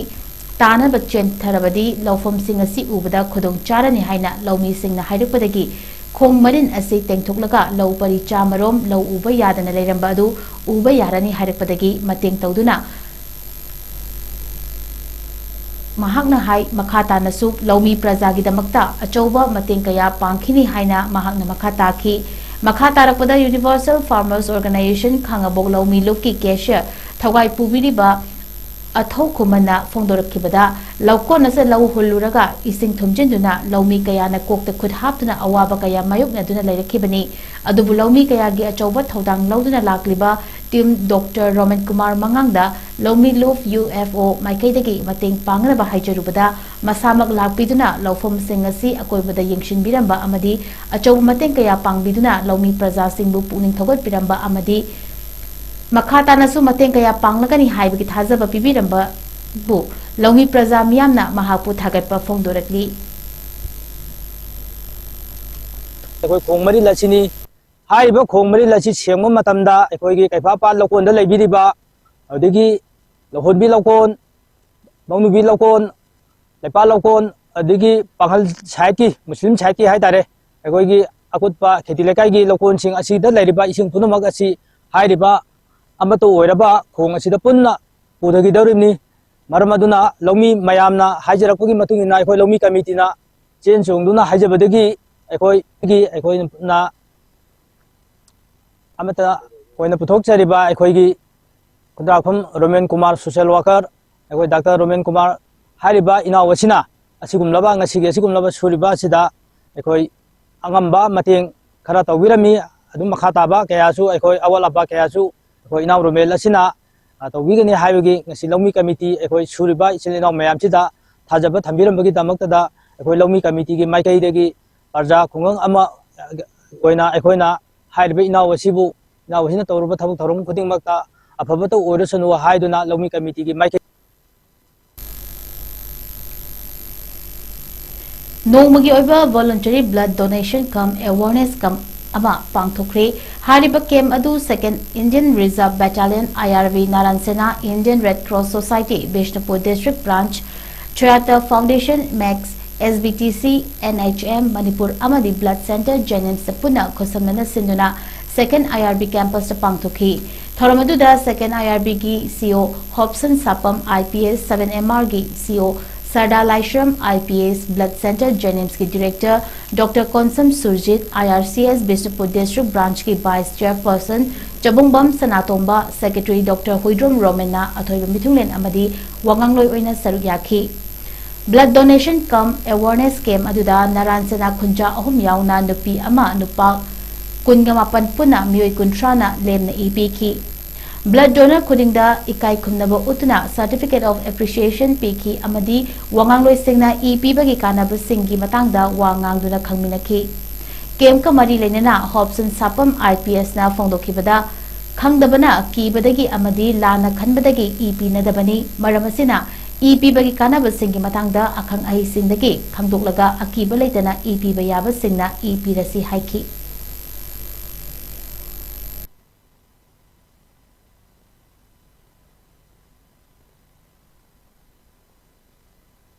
ꯇꯥꯅꯕ ꯆꯦꯟꯊꯔꯕꯗꯤ ꯂꯧꯐꯝꯁꯤꯡ ꯑꯁꯤ ꯎꯕꯗ ꯈꯨꯗꯣꯡ ꯆꯥꯔꯅꯤ ꯍꯥꯏꯅ ꯂꯧꯃꯤꯁꯤꯡꯅ ꯍꯥꯏꯔꯛꯄꯗꯒꯤ ꯈꯣꯡ ꯃꯔꯤꯟ ꯑꯁꯤ ꯇꯦꯡꯊꯣꯛꯂꯒ ꯂꯧ ꯄꯔꯤ ꯆꯥꯃꯔꯣꯝ ꯂꯧ ꯎꯕ ꯌꯥꯗꯅ ꯂꯩꯔꯝꯕ ꯑꯗꯨ ꯎꯕ ꯌꯥꯔꯅꯤ ꯍꯥꯏꯔꯛꯄꯗꯒꯤ ꯃꯇꯦꯡ ꯇꯧꯗꯨꯅ ꯃꯍꯥꯛꯅ ꯍꯥꯏ, ꯃꯈꯥ ꯇꯥꯅꯁꯨ ꯂꯧꯃꯤ ꯄ꯭ꯔꯖꯥꯒꯤꯗꯃꯛꯇ ꯑꯆꯧꯕ ꯃꯇꯦꯡ ꯀꯌꯥ ꯄꯥꯡꯈꯤꯅꯤ ꯍꯥꯏꯅ ꯃꯍꯥꯛꯅ ꯃꯈꯥ ꯇꯥꯈꯤ꯫ ꯃꯈꯥ ꯇꯥꯔꯛꯄꯗ Universal Farmers Organization ꯈꯥꯉꯕꯣꯛ ꯂꯧꯃꯤ ꯂꯨꯞꯀꯤ cashier ꯊꯧꯒꯥꯏ ꯄꯨꯕꯤꯔꯤꯕ ꯑꯊꯧ ꯈꯨꯃꯟꯅ ꯐꯣꯡꯗꯣꯔꯛꯈꯤꯕꯗ, ꯂꯧꯀꯣꯟ ꯑꯁꯤꯗ ꯂꯧ ꯍꯨꯜꯂꯨꯔꯒ ꯏꯁꯤꯡ ꯊꯨꯝꯖꯤꯟꯗꯨꯅ ꯂꯧꯃꯤ ꯀꯌꯥꯅ ꯀꯣꯛꯇ ꯈꯨꯠ ꯍꯥꯞꯇꯨꯅ ꯑꯋꯥꯕ ꯀꯌꯥ ꯃꯥꯌꯣꯛꯅꯗꯨꯅ ꯂꯩꯔꯛꯈꯤꯕꯅꯤ꯫ ꯑꯗꯨꯕꯨ ꯂꯧꯃꯤ ꯀꯌꯥꯒꯤ ꯑꯆꯧꯕ ꯊꯧꯗꯥꯡ ꯂꯧꯗꯨꯅ ꯂꯥꯛꯂꯤꯕ ꯇꯤꯝ ꯗꯣꯛꯇꯔ ꯔꯣꯃꯟ ꯀꯨꯃꯥꯔ ꯃꯉꯥꯡꯗ ꯂꯧꯃꯤ ꯂꯨꯞ ꯌꯨ ꯑꯦꯐ ꯑꯣ ꯃꯥꯏꯀꯩꯗꯒꯤ ꯃꯇꯦꯡ ꯄꯥꯡꯅꯕ ꯍꯥꯏꯖꯔꯨꯕꯗ, ꯃꯁꯥꯃꯛ ꯂꯥꯛꯄꯤꯗꯨꯅ ꯂꯧꯐꯝꯁꯤꯡ ꯑꯁꯤ ꯑꯀꯣꯏꯕꯗ ꯌꯦꯡꯁꯤꯟꯕꯤꯔꯝꯕ ꯑꯃꯗꯤ ꯑꯆꯧꯕ ꯃꯇꯦꯡ ꯀꯌꯥ ꯄꯥꯡꯕꯤꯗꯨꯅ ꯂꯧꯃꯤ ꯄ꯭ꯔꯖꯥꯁꯤꯡꯕꯨ ꯄꯨꯛꯅꯤꯡ ꯊꯧꯒꯠꯄꯤꯔꯝꯕ ꯑꯃꯗꯤ ꯃꯈꯥ ꯇꯥꯅꯁꯨ ꯃꯇꯦꯡ ꯀꯌꯥ ꯄꯥꯡꯂꯒꯅꯤ ꯍꯥꯏꯕꯒꯤ ꯊꯥꯖꯕ ꯄꯤꯕꯤꯔꯝꯕꯕꯨ ꯂꯧꯃꯤ ꯄ꯭ꯔꯖꯥ ꯃꯤꯌꯥꯝꯅ ꯃꯍꯥꯛꯄꯨ ꯊꯥꯒꯠꯄ ꯐꯣꯡꯗꯣꯔꯛꯂꯤ꯫ ꯑꯩꯈꯣꯏ ꯈꯣꯡ ꯃꯔꯤꯜ ꯑꯁꯤꯅꯤ꯫ ꯍꯥꯏꯔꯤꯕ ꯈꯣꯡ ꯃꯔꯤꯜ ꯑꯁꯤ ꯁꯦꯡꯕ ꯃꯇꯝꯗ ꯑꯩꯈꯣꯏꯒꯤ ꯀꯩꯐꯥ ꯄꯥꯠ ꯂꯧꯀꯣꯟꯗ ꯂꯩꯕꯤꯔꯤꯕ, ꯑꯗꯒꯤ ꯂꯧꯍꯣꯟꯕꯤ ꯂꯧꯀꯣꯟ, ꯃꯧꯅꯨꯕꯤ ꯂꯧꯀꯣꯟ, ꯂꯩꯄꯥꯛ ꯂꯧꯀꯣꯟ, ꯑꯗꯒꯤ ꯄꯥꯡꯒꯜ ꯁꯥꯏꯠꯀꯤ, ꯃꯨꯁꯂꯤꯝ ꯁꯥꯏꯠꯀꯤ ꯍꯥꯏꯇꯥꯔꯦ, ꯑꯩꯈꯣꯏꯒꯤ ꯑꯀꯨꯠꯄ ꯈꯦꯇꯤ ꯂꯩꯀꯥꯏꯒꯤ ꯂꯧꯀꯣꯟꯁꯤꯡ ꯑꯁꯤꯗ ꯂꯩꯔꯤꯕ ꯏꯁꯤꯡ ꯄꯨꯝꯅꯃꯛ ꯑꯁꯤ ꯍꯥꯏꯔꯤꯕ ꯑꯃꯠꯇ ꯑꯣꯏꯔꯕ ꯈꯣꯡ ꯑꯁꯤꯗ ꯄꯨꯟꯅ ꯄꯨꯊꯈꯤꯗꯧꯔꯤꯕꯅꯤ꯫ ꯃꯔꯝ ꯑꯗꯨꯅ ꯂꯧꯃꯤ ꯃꯌꯥꯝꯅ ꯍꯥꯏꯖꯔꯛꯄꯒꯤ ꯃꯇꯨꯡ ꯏꯟꯅ ꯑꯩꯈꯣꯏ ꯂꯧꯃꯤ ꯀꯃꯤꯇꯤꯅ ꯆꯦꯟ ꯆꯣꯡꯗꯨꯅ ꯍꯥꯏꯖꯕꯗꯒꯤ ꯑꯩꯈꯣꯏꯒꯤ ꯑꯩꯈꯣꯏꯅ ꯑꯃꯠꯇ ꯑꯣꯏꯅ ꯄꯨꯊꯣꯛꯆꯔꯤꯕ ꯑꯩꯈꯣꯏꯒꯤ ꯈꯨꯟꯗ꯭ꯔꯥꯛꯐꯝ ꯔꯣꯃꯦꯟ ꯀꯨꯃꯥꯔ, ꯁꯣꯁꯤꯌꯦꯜ ꯋꯥꯀꯔ, ꯑꯩꯈꯣꯏ ꯗꯥꯛꯇꯔ ꯔꯣꯃꯦꯟ ꯀꯨꯃꯥꯔ ꯍꯥꯏꯔꯤꯕ ꯏꯅꯥꯎ ꯑꯁꯤꯅ ꯑꯁꯤꯒꯨꯝꯂꯕ, ꯉꯁꯤꯒꯤ ꯑꯁꯤꯒꯨꯝꯂꯕ ꯁꯨꯔꯤꯕ ꯑꯁꯤꯗ ꯑꯩꯈꯣꯏ ꯑꯉꯝꯕ ꯃꯇꯦꯡ ꯈꯔ ꯇꯧꯕꯤꯔꯝꯃꯤ꯫ ꯑꯗꯨꯝ ꯃꯈꯥ ꯇꯥꯕ ꯀꯌꯥꯁꯨ, ꯑꯩꯈꯣꯏ ꯑꯋꯥꯠ ꯑꯄꯥ ꯀꯌꯥꯁꯨ ꯑꯩꯈꯣꯏ ꯏꯅꯥꯎ ꯔꯣꯃꯦꯜ ꯑꯁꯤꯅ, ꯑ, ꯇꯧꯕꯤꯒꯅꯤ ꯍꯥꯏꯕꯒꯤ ꯉꯁꯤ ꯂꯧꯃꯤ ꯀꯃꯤꯇꯤ ꯑꯩꯈꯣꯏ ꯁꯨꯔꯤꯕ ꯏꯆꯤꯜ ꯏꯅꯥꯎ ꯃꯌꯥꯝꯁꯤꯗ ꯊꯥꯖꯕ ꯊꯝꯕꯤꯔꯝꯕꯒꯤꯗꯃꯛꯇꯗ ꯑꯩꯈꯣꯏ ꯂꯧꯃꯤ ꯀꯃꯤꯇꯤꯒꯤ ꯃꯥꯏꯀꯩꯗꯒꯤ ꯄ꯭ꯔꯖꯥ ꯈꯨꯡꯒꯪ ꯑꯃ ꯑꯣꯏꯅ ꯑꯩꯈꯣꯏꯅ ꯍꯥꯏꯔꯤꯕ ꯏꯅꯥꯎ ꯑꯁꯤꯕꯨ, ꯏꯅꯥꯎ ꯑꯁꯤꯅ ꯇꯧꯔꯨꯕ ꯊꯕꯛ ꯊꯧꯔꯝ ꯈꯨꯗꯤꯡꯃꯛꯇ ꯑꯐꯕꯇ ꯑꯣꯏꯔꯁꯅꯨ ꯍꯥꯏꯗꯨꯅ ꯂꯧꯃꯤ ꯀꯃꯤꯇꯤꯒꯤ ꯃꯥꯏꯀꯩ ꯅꯣꯡꯃꯒꯤ ꯑꯣꯏꯕ voluntary blood donation cum awareness camp ꯑꯃ ꯄꯥꯡꯊꯣꯛꯈ꯭ꯔꯦ꯫ ꯍꯥꯏꯔꯤꯕ camp ꯑꯗꯨ Second Indian Reserve Battalion, I R B, Naran Sena, Indian Red Cross Society, Bishnupur District Branch, Chayata Foundation, Max, S B T C, N H M, Manipur ꯑꯃꯗꯤ Blood Center ꯖꯦꯅꯤꯝꯁꯇ ꯄꯨꯟꯅ ꯈꯨꯠꯁꯝꯅꯅ ꯁꯤꯟꯗꯨꯅ Second I R B campus ꯇ ꯄꯥꯡꯊꯣꯛꯈꯤ꯫ ꯊꯧꯔꯝ ꯑꯗꯨꯗ Second I R B ꯒꯤ C O ꯍꯣꯞꯁꯟ ꯁꯥꯄꯝ, I P S, Seven M R ꯒꯤ C O ꯁꯔꯗꯥ Laishram, I P S, Blood Center ꯖꯦꯅꯤꯝꯁꯀꯤ Director Doctor Konsam Surjit, I R C S Bishnupur District Branch ꯀꯤ Vice Chairperson ꯆꯕꯨꯡꯕꯝ ꯁꯅꯥꯇꯣꯝꯕ, Secretary Doctor Huidrom ꯔꯣꯃꯦꯟꯅ ꯑꯊꯣꯏꯕ ꯃꯤꯊꯨꯡꯂꯦꯟ ꯑꯃꯗꯤ ꯋꯥꯉꯥꯡꯂꯣꯏ ꯑꯣꯏꯅ ꯁꯔꯨꯛ ꯌꯥꯈꯤ꯫ Blood donation cum awareness camp ꯑꯗꯨꯗ ꯅꯥꯔꯥꯟ ꯁꯦꯅꯥ ꯈꯨꯟꯖꯥ ꯑꯍꯨꯝ ꯌꯥꯎꯅ ꯅꯨꯄꯤ ꯑꯃ, ꯅꯨꯄꯥ ꯀꯨꯟꯒ ꯃꯥꯄꯟ ꯄꯨꯟꯅ ꯃꯤꯑꯣꯏ ꯀꯨꯟꯊ꯭ꯔꯥꯅ ꯂꯦꯝꯅ ꯏ ꯄꯤꯈꯤ꯫ Blood donor ꯈꯨꯗꯤꯡꯗ ꯏꯀꯥꯏ ꯈꯨꯝꯅꯕ ꯎꯠꯇꯨꯅ Certificate of Appreciation ꯄꯤꯈꯤ ꯑꯃꯗꯤ ꯋꯥꯉꯥꯡꯂꯣꯏꯁꯤꯡꯅ ꯏ ꯄꯤꯕꯒꯤ ꯀꯥꯟꯅꯕꯁꯤꯡꯒꯤ ꯃꯇꯥꯡꯗ ꯋꯥ ꯉꯥꯡꯗꯨꯅ ꯈꯪꯃꯤꯟꯅꯈꯤ꯫ Camp ꯀ ꯃꯔꯤ ꯂꯩꯅꯅ ꯍꯣꯞꯁꯟ ꯁꯥꯄꯝ I P S ꯅ ꯐꯣꯡꯗꯣꯛꯈꯤꯕꯗ, ꯈꯪꯗꯕꯅ ꯀꯤꯕꯗꯒꯤ ꯑꯃꯗꯤ ꯂꯥꯟꯅ ꯈꯟꯕꯗꯒꯤ ꯏ ꯄꯤꯅꯗꯕꯅꯤ꯫ ꯃꯔꯝ ꯑꯁꯤꯅ ꯏ ꯄꯤꯕꯒꯤ ꯀꯥꯟꯅꯕꯁꯤꯡꯒꯤ ꯃꯇꯥꯡꯗ ꯑꯈꯪ ꯑꯍꯩꯁꯤꯡꯗꯒꯤ ꯈꯪꯗꯣꯛꯂꯒ ꯑꯀꯤꯕ ꯂꯩꯇꯅ ꯏ ꯄꯤꯕ ꯌꯥꯕꯁꯤꯡꯅ ꯏ ꯄꯤꯔꯁꯤ ꯍꯥꯏꯈꯤ꯫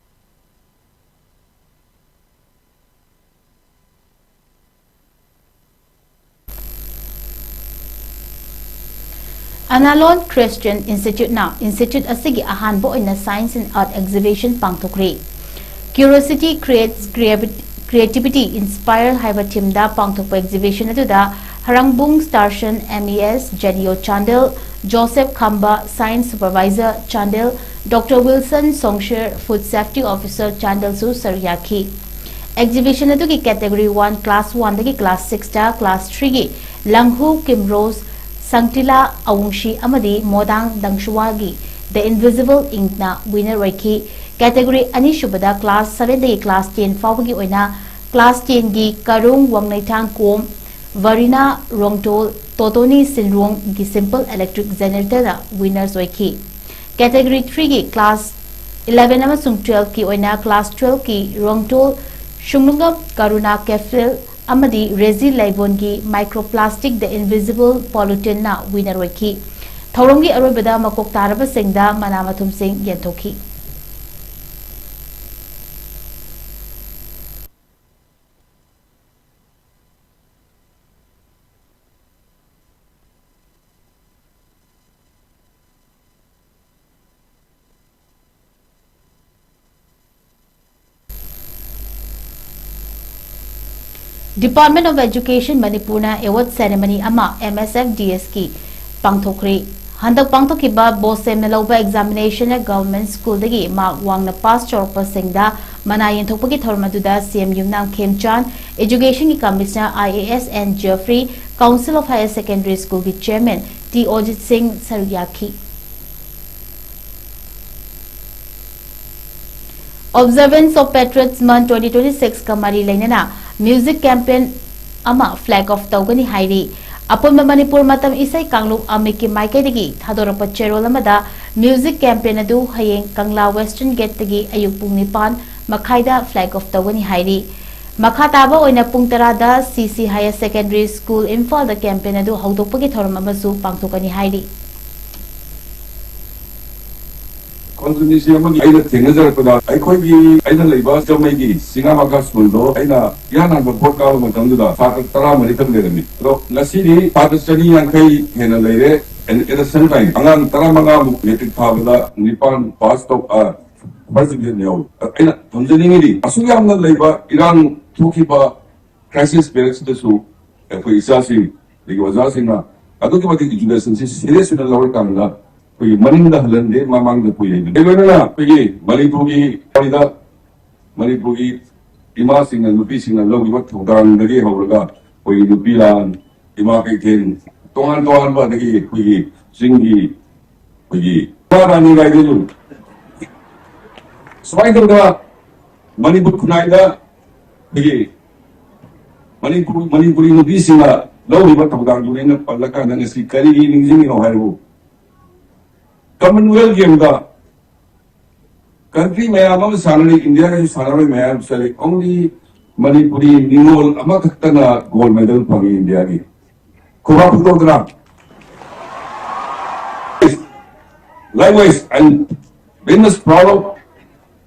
ꯑꯅꯥꯂꯣꯟ Christian Institute ꯅ institute ꯑꯁꯤꯒꯤ ꯑꯍꯥꯟꯕ ꯑꯣꯏꯅ Science and Art Exhibition ꯄꯥꯡꯊꯣꯛꯈ꯭ꯔꯦ꯫ Curiosity creates creavi-, Creativity Inspire ꯍꯥꯏꯕ ꯊꯤꯝꯗ ꯄꯥꯡꯊꯣꯛꯄ ꯑꯦꯛꯖꯤꯕꯤꯁꯟ ꯑꯗꯨꯗ Harangbung Starson, M E S, J D O Chandel, Joseph Khamba, Science Supervisor, Chandel, Doctor Wilson Songshir, Food Safety Officer, Chandelꯁꯨ ꯁꯔꯨꯛ ꯌꯥꯈꯤ꯫ ꯑꯦꯛꯖꯤꯕꯤꯁꯟ ꯑꯗꯨꯒꯤ category one, class one ꯗꯒꯤ class six ꯇ, class three ꯒꯤ ꯂꯪꯍꯨ ꯀꯤꯝꯔꯣꯁ, ꯁꯪꯇꯤꯂꯥ ꯑꯋꯨꯡꯁꯤ ꯑꯃꯗꯤ ꯃꯣꯗꯥꯡ ꯗꯪꯁꯨꯋꯥꯒꯤ The Invisible Inkꯅ winner ꯑꯣꯏꯈꯤ꯫ Category ꯑꯅꯤꯁꯨꯕꯗ class seven ꯗꯒꯤ class ten ꯐꯥꯎꯕꯒꯤ ꯑꯣꯏꯅ class ten ꯒꯤ ꯀꯔꯨꯡ ꯋꯥꯡꯅꯩꯊꯥꯡ ꯀꯣꯝ, ꯚꯔꯤꯅꯥ ꯔꯣꯡꯇꯣꯜ, ꯇꯣꯇꯣꯅꯤ ꯁꯤꯟꯔꯣꯡꯒꯤ simple electric generatorꯅ winners ꯑꯣꯏꯈꯤ꯫ Category three ꯒꯤ class eleven ꯑꯃꯁꯨꯡ twelve ꯀꯤ ꯑꯣꯏꯅ class twelve ꯀꯤ ꯔꯣꯡꯇꯣꯜ ꯁꯨꯡꯅꯨꯡꯒꯞ ꯀꯔꯨꯅꯥ ꯀꯦꯐꯤꯜ ꯑꯃꯗꯤ ꯔꯦꯖꯤ ꯂꯩꯕꯣꯟꯒꯤ Microplastic The Invisible Pollutant ꯅ winner ꯑꯣꯏꯈꯤ꯫ ꯊꯧꯔꯝꯒꯤ ꯑꯔꯣꯏꯕꯗ ꯃꯀꯣꯛ ꯇꯥꯔꯕꯁꯤꯡꯗ ꯃꯅꯥ ꯃꯊꯨꯝꯁꯤꯡ ꯌꯦꯟꯊꯣꯛꯈꯤ꯫ Department of Education ꯃꯅꯤꯄꯨꯔꯅ award ceremony ꯑꯃ M S F D S ꯀꯤ ꯄꯥꯡꯊꯣꯛꯈ꯭ꯔꯦ꯫ ꯍꯟꯗꯛ ꯄꯥꯡꯊꯣꯛꯈꯤꯕ ꯕꯣꯁꯦꯝꯅ ꯂꯧꯕ examination ꯗ government school ꯗꯒꯤ mark ꯋꯥꯡꯅ pass ꯇꯧꯔꯛꯄꯁꯤꯡꯗ ꯃꯅꯥ ꯌꯦꯟꯊꯣꯛꯄꯒꯤ ꯊꯧꯔꯝ ꯑꯗꯨꯗ C M ꯌꯨꯝꯅꯥꯝ ꯈꯦꯝꯆꯥꯟ, Education ꯒꯤ Commissioner I A S N Jeffrey, Council of Higher Secondary School ꯒꯤ Chairman T ꯑꯣꯖꯤꯠ ꯁꯤꯡ ꯁꯔꯨꯛ ꯌꯥꯈꯤ꯫ Observance of Patriots Month twenty twenty-six ꯀ ꯃꯔꯤ ꯂꯩꯅꯅ music campaign ꯑꯃ flag off ꯇꯧꯒꯅꯤ ꯍꯥꯏꯔꯤ꯫ ꯑꯄꯨꯟꯕ ꯃꯅꯤꯄꯨꯔ ꯃꯇꯝ ꯏꯁꯩ ꯀꯥꯡꯂꯨꯞ ꯑꯃꯤꯛꯀꯤ ꯃꯥꯏꯀꯩꯗꯒꯤ ꯊꯥꯗꯣꯔꯛꯄ ꯆꯦꯔꯣꯜ ꯑꯃꯗ music campaign ꯑꯗꯨ ꯍꯌꯦꯡ ꯀꯪꯂꯥ Western Gate ꯇꯒꯤ ꯑꯌꯨꯛ ꯄꯨꯡ ꯅꯤꯄꯥꯟ ꯃꯈꯥꯏꯗ flag off ꯇꯧꯒꯅꯤ ꯍꯥꯏꯔꯤ꯫ ꯃꯈꯥ ꯇꯥꯕ ꯑꯣꯏꯅ ꯄꯨꯡ ꯇꯔꯥꯗ C C Higher Secondary School ꯏꯝꯐꯥꯜꯗ campaign ꯑꯗꯨ ꯍꯧꯗꯣꯛꯄꯒꯤ ꯊꯧꯔꯝ ꯑꯃꯁꯨ ꯄꯥꯡꯊꯣꯛꯀꯅꯤ ꯍꯥꯏꯔꯤ꯫ Constituency ꯑꯃꯒꯤ ꯑꯩꯅ ꯊꯦꯡꯅꯖꯔꯛꯄꯗ, ꯑꯩꯈꯣꯏꯒꯤ, ꯑꯩꯅ ꯂꯩꯕ ꯆꯃꯩꯒꯤ ꯆꯤꯡꯉꯥꯃꯈꯥ school ꯗꯣ ꯑꯩꯅ ꯏꯍꯥꯟ ꯍꯥꯟꯕ vote ꯀꯥꯕ ꯃꯇꯝꯗꯨꯗ ꯁꯥꯇ꯭ꯔ ꯇꯔꯥꯃꯔꯤ ꯈꯛ ꯂꯩꯔꯝꯃꯤ꯫ ꯑꯗꯣ ꯉꯁꯤꯗꯤ ꯁꯥꯇ꯭ꯔ ꯆꯅꯤ ꯌꯥꯡꯈꯩ ꯍꯦꯟꯅ ꯂꯩꯔꯦ꯫ And at the same time, ꯑꯉꯥꯡ ꯇꯔꯥꯃꯉꯥꯃꯨꯛ matric ꯊꯥꯕꯗ ꯅꯤꯄꯥꯟ pass ꯇꯧ-, ꯑ, first division ꯌꯥꯎꯏ꯫ ꯑꯩꯅ ꯊꯝꯖꯅꯤꯡꯉꯤꯗꯤ, ꯑꯁꯨꯛ ꯌꯥꯝꯅ ꯂꯩꯕ ꯏꯔꯥꯡ ꯊꯣꯛꯈꯤꯕ crisis periodꯁꯤꯗꯁꯨ ꯑꯩꯈꯣꯏ ꯏꯆꯥꯁꯤꯡ ꯑꯗꯒꯤ ꯑꯣꯖꯥꯁꯤꯡꯅ ꯑꯗꯨꯛꯀꯤ ꯃꯇꯤꯛ educationꯁꯤ serious ꯑꯣꯏꯅ ꯂꯧꯔꯀꯥꯟꯗ ꯑꯩꯈꯣꯏꯒꯤ ꯃꯅꯤꯡꯗ ꯍꯜꯍꯟꯗꯦ, ꯃꯃꯥꯡꯗ ꯄꯨꯏ ꯍꯥꯏꯕꯅꯤ꯫ ꯂꯣꯏꯅꯅ ꯑꯩꯈꯣꯏꯒꯤ ꯃꯅꯤꯄꯨꯔꯒꯤ ꯋꯥꯔꯤꯗ ꯃꯅꯤꯄꯨꯔꯒꯤ ꯏꯃꯥꯁꯤꯡꯅ, ꯅꯨꯄꯤꯁꯤꯡꯅ ꯂꯧꯈꯤꯕ ꯊꯧꯗꯥꯡꯗꯒꯤ ꯍꯧꯔꯒ ꯑꯩꯈꯣꯏꯒꯤ ꯅꯨꯄꯤ ꯂꯥꯟ, ꯏꯃꯥ ꯀꯩꯊꯦꯜ, ꯇꯣꯉꯥꯟ ꯇꯣꯉꯥꯟꯕ, ꯑꯗꯒꯤ ꯑꯩꯈꯣꯏꯒꯤ ꯆꯤꯡꯒꯤ ꯑꯩꯈꯣꯏꯒꯤ ꯏꯃꯥ ꯔꯥꯅꯤ ꯒꯥꯏꯗꯨ ꯁꯨꯃꯥꯏꯅ ꯇꯧꯗꯅ ꯃꯅꯤꯄꯨꯔ ꯈꯨꯟꯅꯥꯏꯗ ꯑꯩꯈꯣꯏꯒꯤ ꯃꯅꯤꯄꯨꯔ, ꯃꯅꯤꯄꯨꯔꯤ ꯅꯨꯄꯤꯁꯤꯡꯅ ꯂꯧꯔꯤꯕ ꯊꯧꯗꯥꯡꯗꯨ ꯑꯩꯅ ꯄꯜꯂꯀꯥꯟꯗ ꯉꯁꯤ ꯀꯔꯤꯒꯤ ꯅꯤꯡꯁꯤꯡꯉꯤꯅꯣ ꯍꯥꯏꯕꯕꯨ, Commonwealth Gameꯗ country ꯃꯌꯥꯝ ꯑꯃ ꯁꯥꯟꯅꯔꯤ, ꯏꯟꯗꯤꯌꯥꯒꯤꯁꯨ ꯁꯥꯟꯅꯔꯣꯏ ꯃꯌꯥꯝ ꯆꯠꯂꯤ, only ꯃꯅꯤꯄꯨꯔꯤ ꯅꯤꯉꯣꯜ ꯑꯃꯈꯛꯇꯅ gold medal ꯐꯪꯉꯤ ꯏꯟꯗꯤꯌꯥꯒꯤ꯫ ꯈꯨꯕꯥꯛ ꯐꯨꯗꯣꯛꯇꯅ꯫ Likewise, I'm very much proud of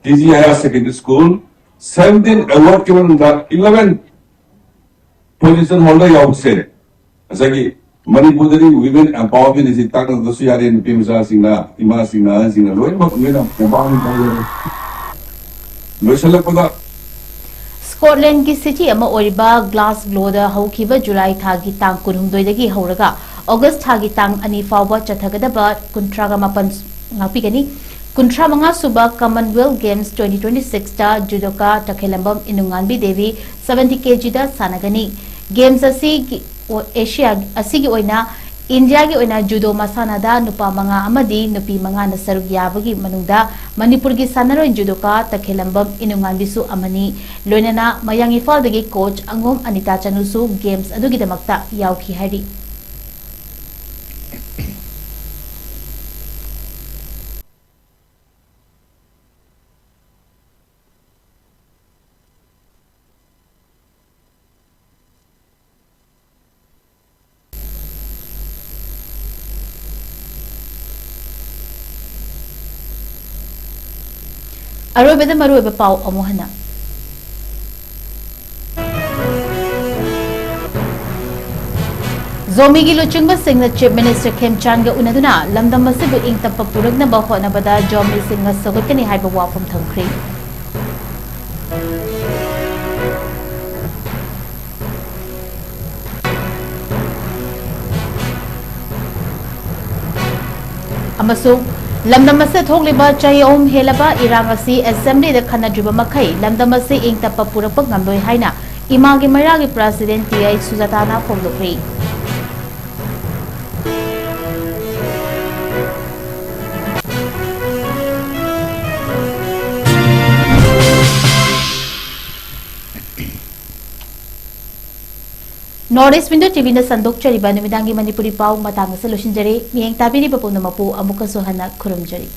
T G Higher Secondary School, seventeen award ꯀꯤ ꯃꯅꯨꯡꯗ eleven position holder ꯌꯥꯎꯕꯁꯦ ꯉꯁꯥꯏꯒꯤ ꯃꯅꯤꯄꯨꯔꯗꯗꯤ women empowerment ꯑꯁꯤ ꯇꯥꯛꯅꯗ꯭ꯔꯁꯨ ꯌꯥꯔꯦ, ꯅꯨꯄꯤ ꯃꯆꯥꯁꯤꯡꯅ, ꯏꯃꯥꯁꯤꯡꯅ, ꯑꯍꯟꯁꯤꯡꯅ ꯂꯣꯏꯅꯃꯛ women empowerment ꯇꯧꯖꯔꯦ꯫ ꯂꯣꯏꯁꯤꯜꯂꯛꯄꯗ, ꯁ꯭ꯀꯣꯠꯂꯦꯟꯒꯤ ꯁꯤꯇꯤ ꯑꯃ ꯑꯣꯏꯔꯤꯕ ꯒ꯭ꯂꯥꯁꯒ꯭ꯂꯣꯗ ꯍꯧꯈꯤꯕ ꯖꯨꯂꯥꯏ ꯊꯥꯒꯤ ꯇꯥꯡ ꯀꯨꯟꯍꯨꯝꯗꯣꯏꯗꯒꯤ ꯍꯧꯔꯒ ꯑꯣꯒꯁ ꯊꯥꯒꯤ ꯇꯥꯡ ꯑꯅꯤ ꯐꯥꯎꯕ ꯆꯠꯊꯒꯗꯕ ꯀꯨꯟꯊ꯭ꯔꯥꯒ ꯃꯥꯄꯟ ꯉꯥꯛꯄꯤꯒꯅꯤ꯫ ꯀꯨꯟꯊ꯭ꯔꯥ ꯃꯉꯥ ꯁꯨꯕ Commonwealth Games twenty twenty six ꯇ judoka ꯇꯈꯦꯜꯂꯝꯕꯝ ꯏꯅꯨꯡꯉꯥꯟꯕꯤ ꯗꯦꯕꯤ seventy kg ꯗ ꯁꯥꯟꯅꯒꯅꯤ꯫ Games ꯑꯁꯤꯒꯤ ꯑꯣ-, ꯑꯦꯁꯤꯌꯥ ꯑꯁꯤꯒꯤ ꯑꯣꯏꯅ ꯏꯟꯗꯤꯌꯥꯒꯤ ꯑꯣꯏꯅ judo ꯃꯁꯥꯟꯅꯗ ꯅꯨꯄꯥ ꯃꯉꯥ ꯑꯃꯗꯤ ꯅꯨꯄꯤ ꯃꯉꯥꯅ ꯁꯔꯨꯛ ꯌꯥꯕꯒꯤ ꯃꯅꯨꯡꯗ ꯃꯅꯤꯄꯨꯔꯒꯤ ꯁꯥꯟꯅꯔꯣꯏ judoka ꯇꯈꯦꯜꯂꯝꯕꯝ ꯏꯅꯨꯡꯉꯥꯟꯕꯤꯁꯨ ꯑꯃꯅꯤ꯫ ꯂꯣꯏꯅꯅ ꯃꯌꯥꯡ ꯏꯝꯐꯥꯜꯗꯒꯤ coach ꯑꯉꯣꯝ ꯑꯅꯤꯇꯥ ꯆꯅꯨꯁꯨ games ꯑꯗꯨꯒꯤꯗꯃꯛꯇ ꯌꯥꯎꯈꯤ ꯍꯥꯏꯔꯤ꯫ ꯑꯔꯣꯏꯕꯗ ꯃꯔꯨꯑꯣꯏꯕ ꯄꯥꯎ ꯑꯃꯨꯛ ꯍꯟꯅ꯫ ꯖꯣꯃꯤꯒꯤ ꯂꯨꯆꯤꯡꯕꯁꯤꯡꯅ Chief Minister ꯈꯦꯝꯆꯥꯟꯒ ꯎꯅꯗꯨꯅ ꯂꯝꯗꯝ ꯑꯁꯤꯕꯨ ꯏꯪ ꯇꯞꯄ ꯄꯨꯔꯛꯅꯕ ꯍꯣꯠꯅꯕꯗ ꯖꯣꯃꯤꯁꯤꯡꯅ ꯁꯧꯒꯠꯀꯅꯤ ꯍꯥꯏꯕ ꯋꯥꯐꯝ ꯊꯝꯈ꯭ꯔꯦ꯫ ꯑꯃꯁꯨꯡ ꯂꯝꯗꯝ ꯑꯁꯤꯗ ꯊꯣꯛꯂꯤꯕ ꯆꯍꯤ ꯑꯍꯨꯝ ꯍꯦꯜꯂꯕ ꯏꯔꯥꯡ ꯑꯁꯤ ꯑꯦꯁꯦꯝꯕ꯭ꯂꯤꯗ ꯈꯟꯅꯗ꯭ꯔꯤꯕ ꯃꯈꯩ ꯂꯝꯗꯝ ꯑꯁꯤ ꯏꯪ ꯇꯞꯄ ꯄꯨꯔꯛꯄ ꯉꯝꯂꯣꯏ ꯍꯥꯏꯅ ꯏꯃꯥꯒꯤ ꯃꯩꯔꯥꯒꯤ ꯄ꯭ꯔꯁꯤꯗꯦꯟ ꯇꯤ ꯑꯩꯆ ꯁꯨꯖꯥꯇꯥꯅ ꯐꯣꯡꯗꯣꯛꯈ꯭ꯔꯤ꯫ North East Window ꯇꯤ ꯚꯤꯅ ꯁꯟꯗꯣꯛꯆꯔꯤꯕ ꯅꯨꯃꯤꯗꯥꯡꯒꯤ ꯃꯅꯤꯄꯨꯔꯤ ꯄꯥꯎ ꯃꯇꯥꯡ ꯑꯁꯤꯗ ꯂꯣꯏꯁꯤꯟꯖꯔꯦ꯫ ꯃꯤꯠꯌꯦꯡ ꯇꯥꯕꯤꯔꯤꯕ ꯄꯨꯝꯅꯃꯛꯄꯨ ꯑꯃꯨꯛꯀꯁꯨ ꯍꯟꯅ ꯈꯨꯔꯨꯝꯖꯔꯤ꯫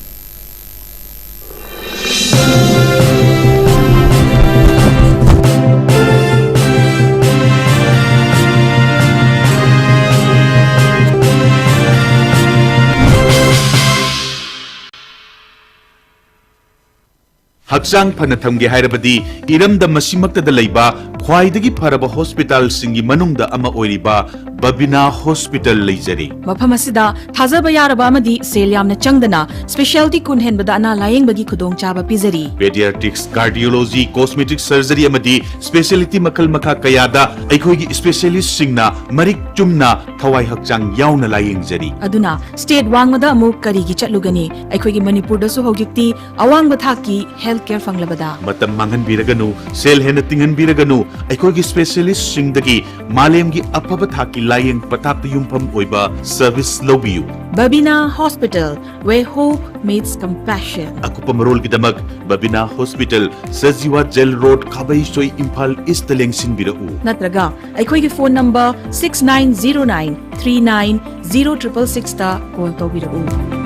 ꯍꯛꯆꯥꯡ ꯐꯅ ꯊꯝꯒꯦ ꯍꯥꯏꯔꯕꯗꯤ ꯏꯔꯝꯗꯝ ꯑꯁꯤꯃꯛꯇꯗ ꯂꯩꯕ ꯈ꯭ꯋꯥꯏꯗꯒꯤ ꯐꯔꯕ ꯍꯣꯁꯄꯤꯇꯥꯜꯁꯤꯡꯒꯤ ꯃꯅꯨꯡꯗ ꯑꯃ ꯑꯣꯏꯔꯤꯕ ꯕꯕꯤꯅꯥ ꯍꯣꯁꯄꯤꯇꯥꯜ ꯂꯩꯖꯔꯤ꯫ ꯃꯐꯝ ꯑꯁꯤꯗ ꯊꯥꯖꯕ ꯌꯥꯔꯕ ꯑꯃꯗꯤ ꯁꯦꯜ ꯌꯥꯝꯅ ꯆꯪꯗꯅ specialty ꯀꯨꯟ ꯍꯦꯟꯕꯗ ꯑꯅꯥ ꯂꯥꯌꯦꯡꯕꯒꯤ ꯈꯨꯗꯣꯡꯆꯥꯕ ꯄꯤꯖꯔꯤ꯫ Pediatrics, cardiology, cosmetic surgery ꯑꯃꯗꯤ specialty ꯃꯈꯜ ꯃꯈꯥ ꯀꯌꯥꯗ ꯑꯩꯈꯣꯏꯒꯤ specialistꯁꯤꯡꯅ ꯃꯔꯤꯛ ꯆꯨꯝꯅ ꯊꯋꯥꯏ ꯍꯛꯆꯥꯡ ꯌꯥꯎꯅ ꯂꯥꯌꯦꯡꯖꯔꯤ꯫ ꯑꯗꯨꯅ state ꯋꯥꯡꯃꯗ ꯑꯃꯨꯛ ꯀꯔꯤꯒꯤ ꯆꯠꯂꯨꯒꯅꯤ? ꯑꯩꯈꯣꯏꯒꯤ ꯃꯅꯤꯄꯨꯔꯗꯁꯨ ꯍꯧꯖꯤꯛꯇꯤ ꯑꯋꯥꯡꯕ ꯊꯥꯛꯀꯤ health care ꯐꯪꯂꯕꯗ꯫ ꯃꯇꯝ ꯃꯥꯡꯍꯟꯕꯤꯔꯒꯅꯨ, ꯁꯦꯜ ꯍꯦꯟꯅ ꯇꯤꯡꯍꯟꯕꯤꯔꯒꯅꯨ, ꯑꯩꯈꯣꯏꯒꯤ specialistꯁꯤꯡꯗꯒꯤ ꯃꯥꯂꯦꯝꯒꯤ ꯑꯐꯕ ꯊꯥꯛꯀꯤ ꯂꯥꯌꯦꯡ ꯄꯊꯥꯞꯇ ꯌꯨꯝꯐꯝ ꯑꯣꯏꯕ service ꯂꯧꯕꯤꯌꯨ꯫ Babina Hospital, where hope meets compassion. ꯑꯀꯨꯞꯄ ꯃꯔꯣꯜꯒꯤꯗꯃꯛ Babina hospital, Sajiwa jail road, Khabeisoi, Imphal east ꯂꯦꯡꯁꯤꯟꯕꯤꯔꯛꯎ꯫ ꯅꯠꯇ꯭ꯔꯒ ꯑꯩꯈꯣꯏꯒꯤ phone number six nine zero nine three nine zero triple sixꯇ call ꯇꯧꯕꯤꯔꯛꯎ꯫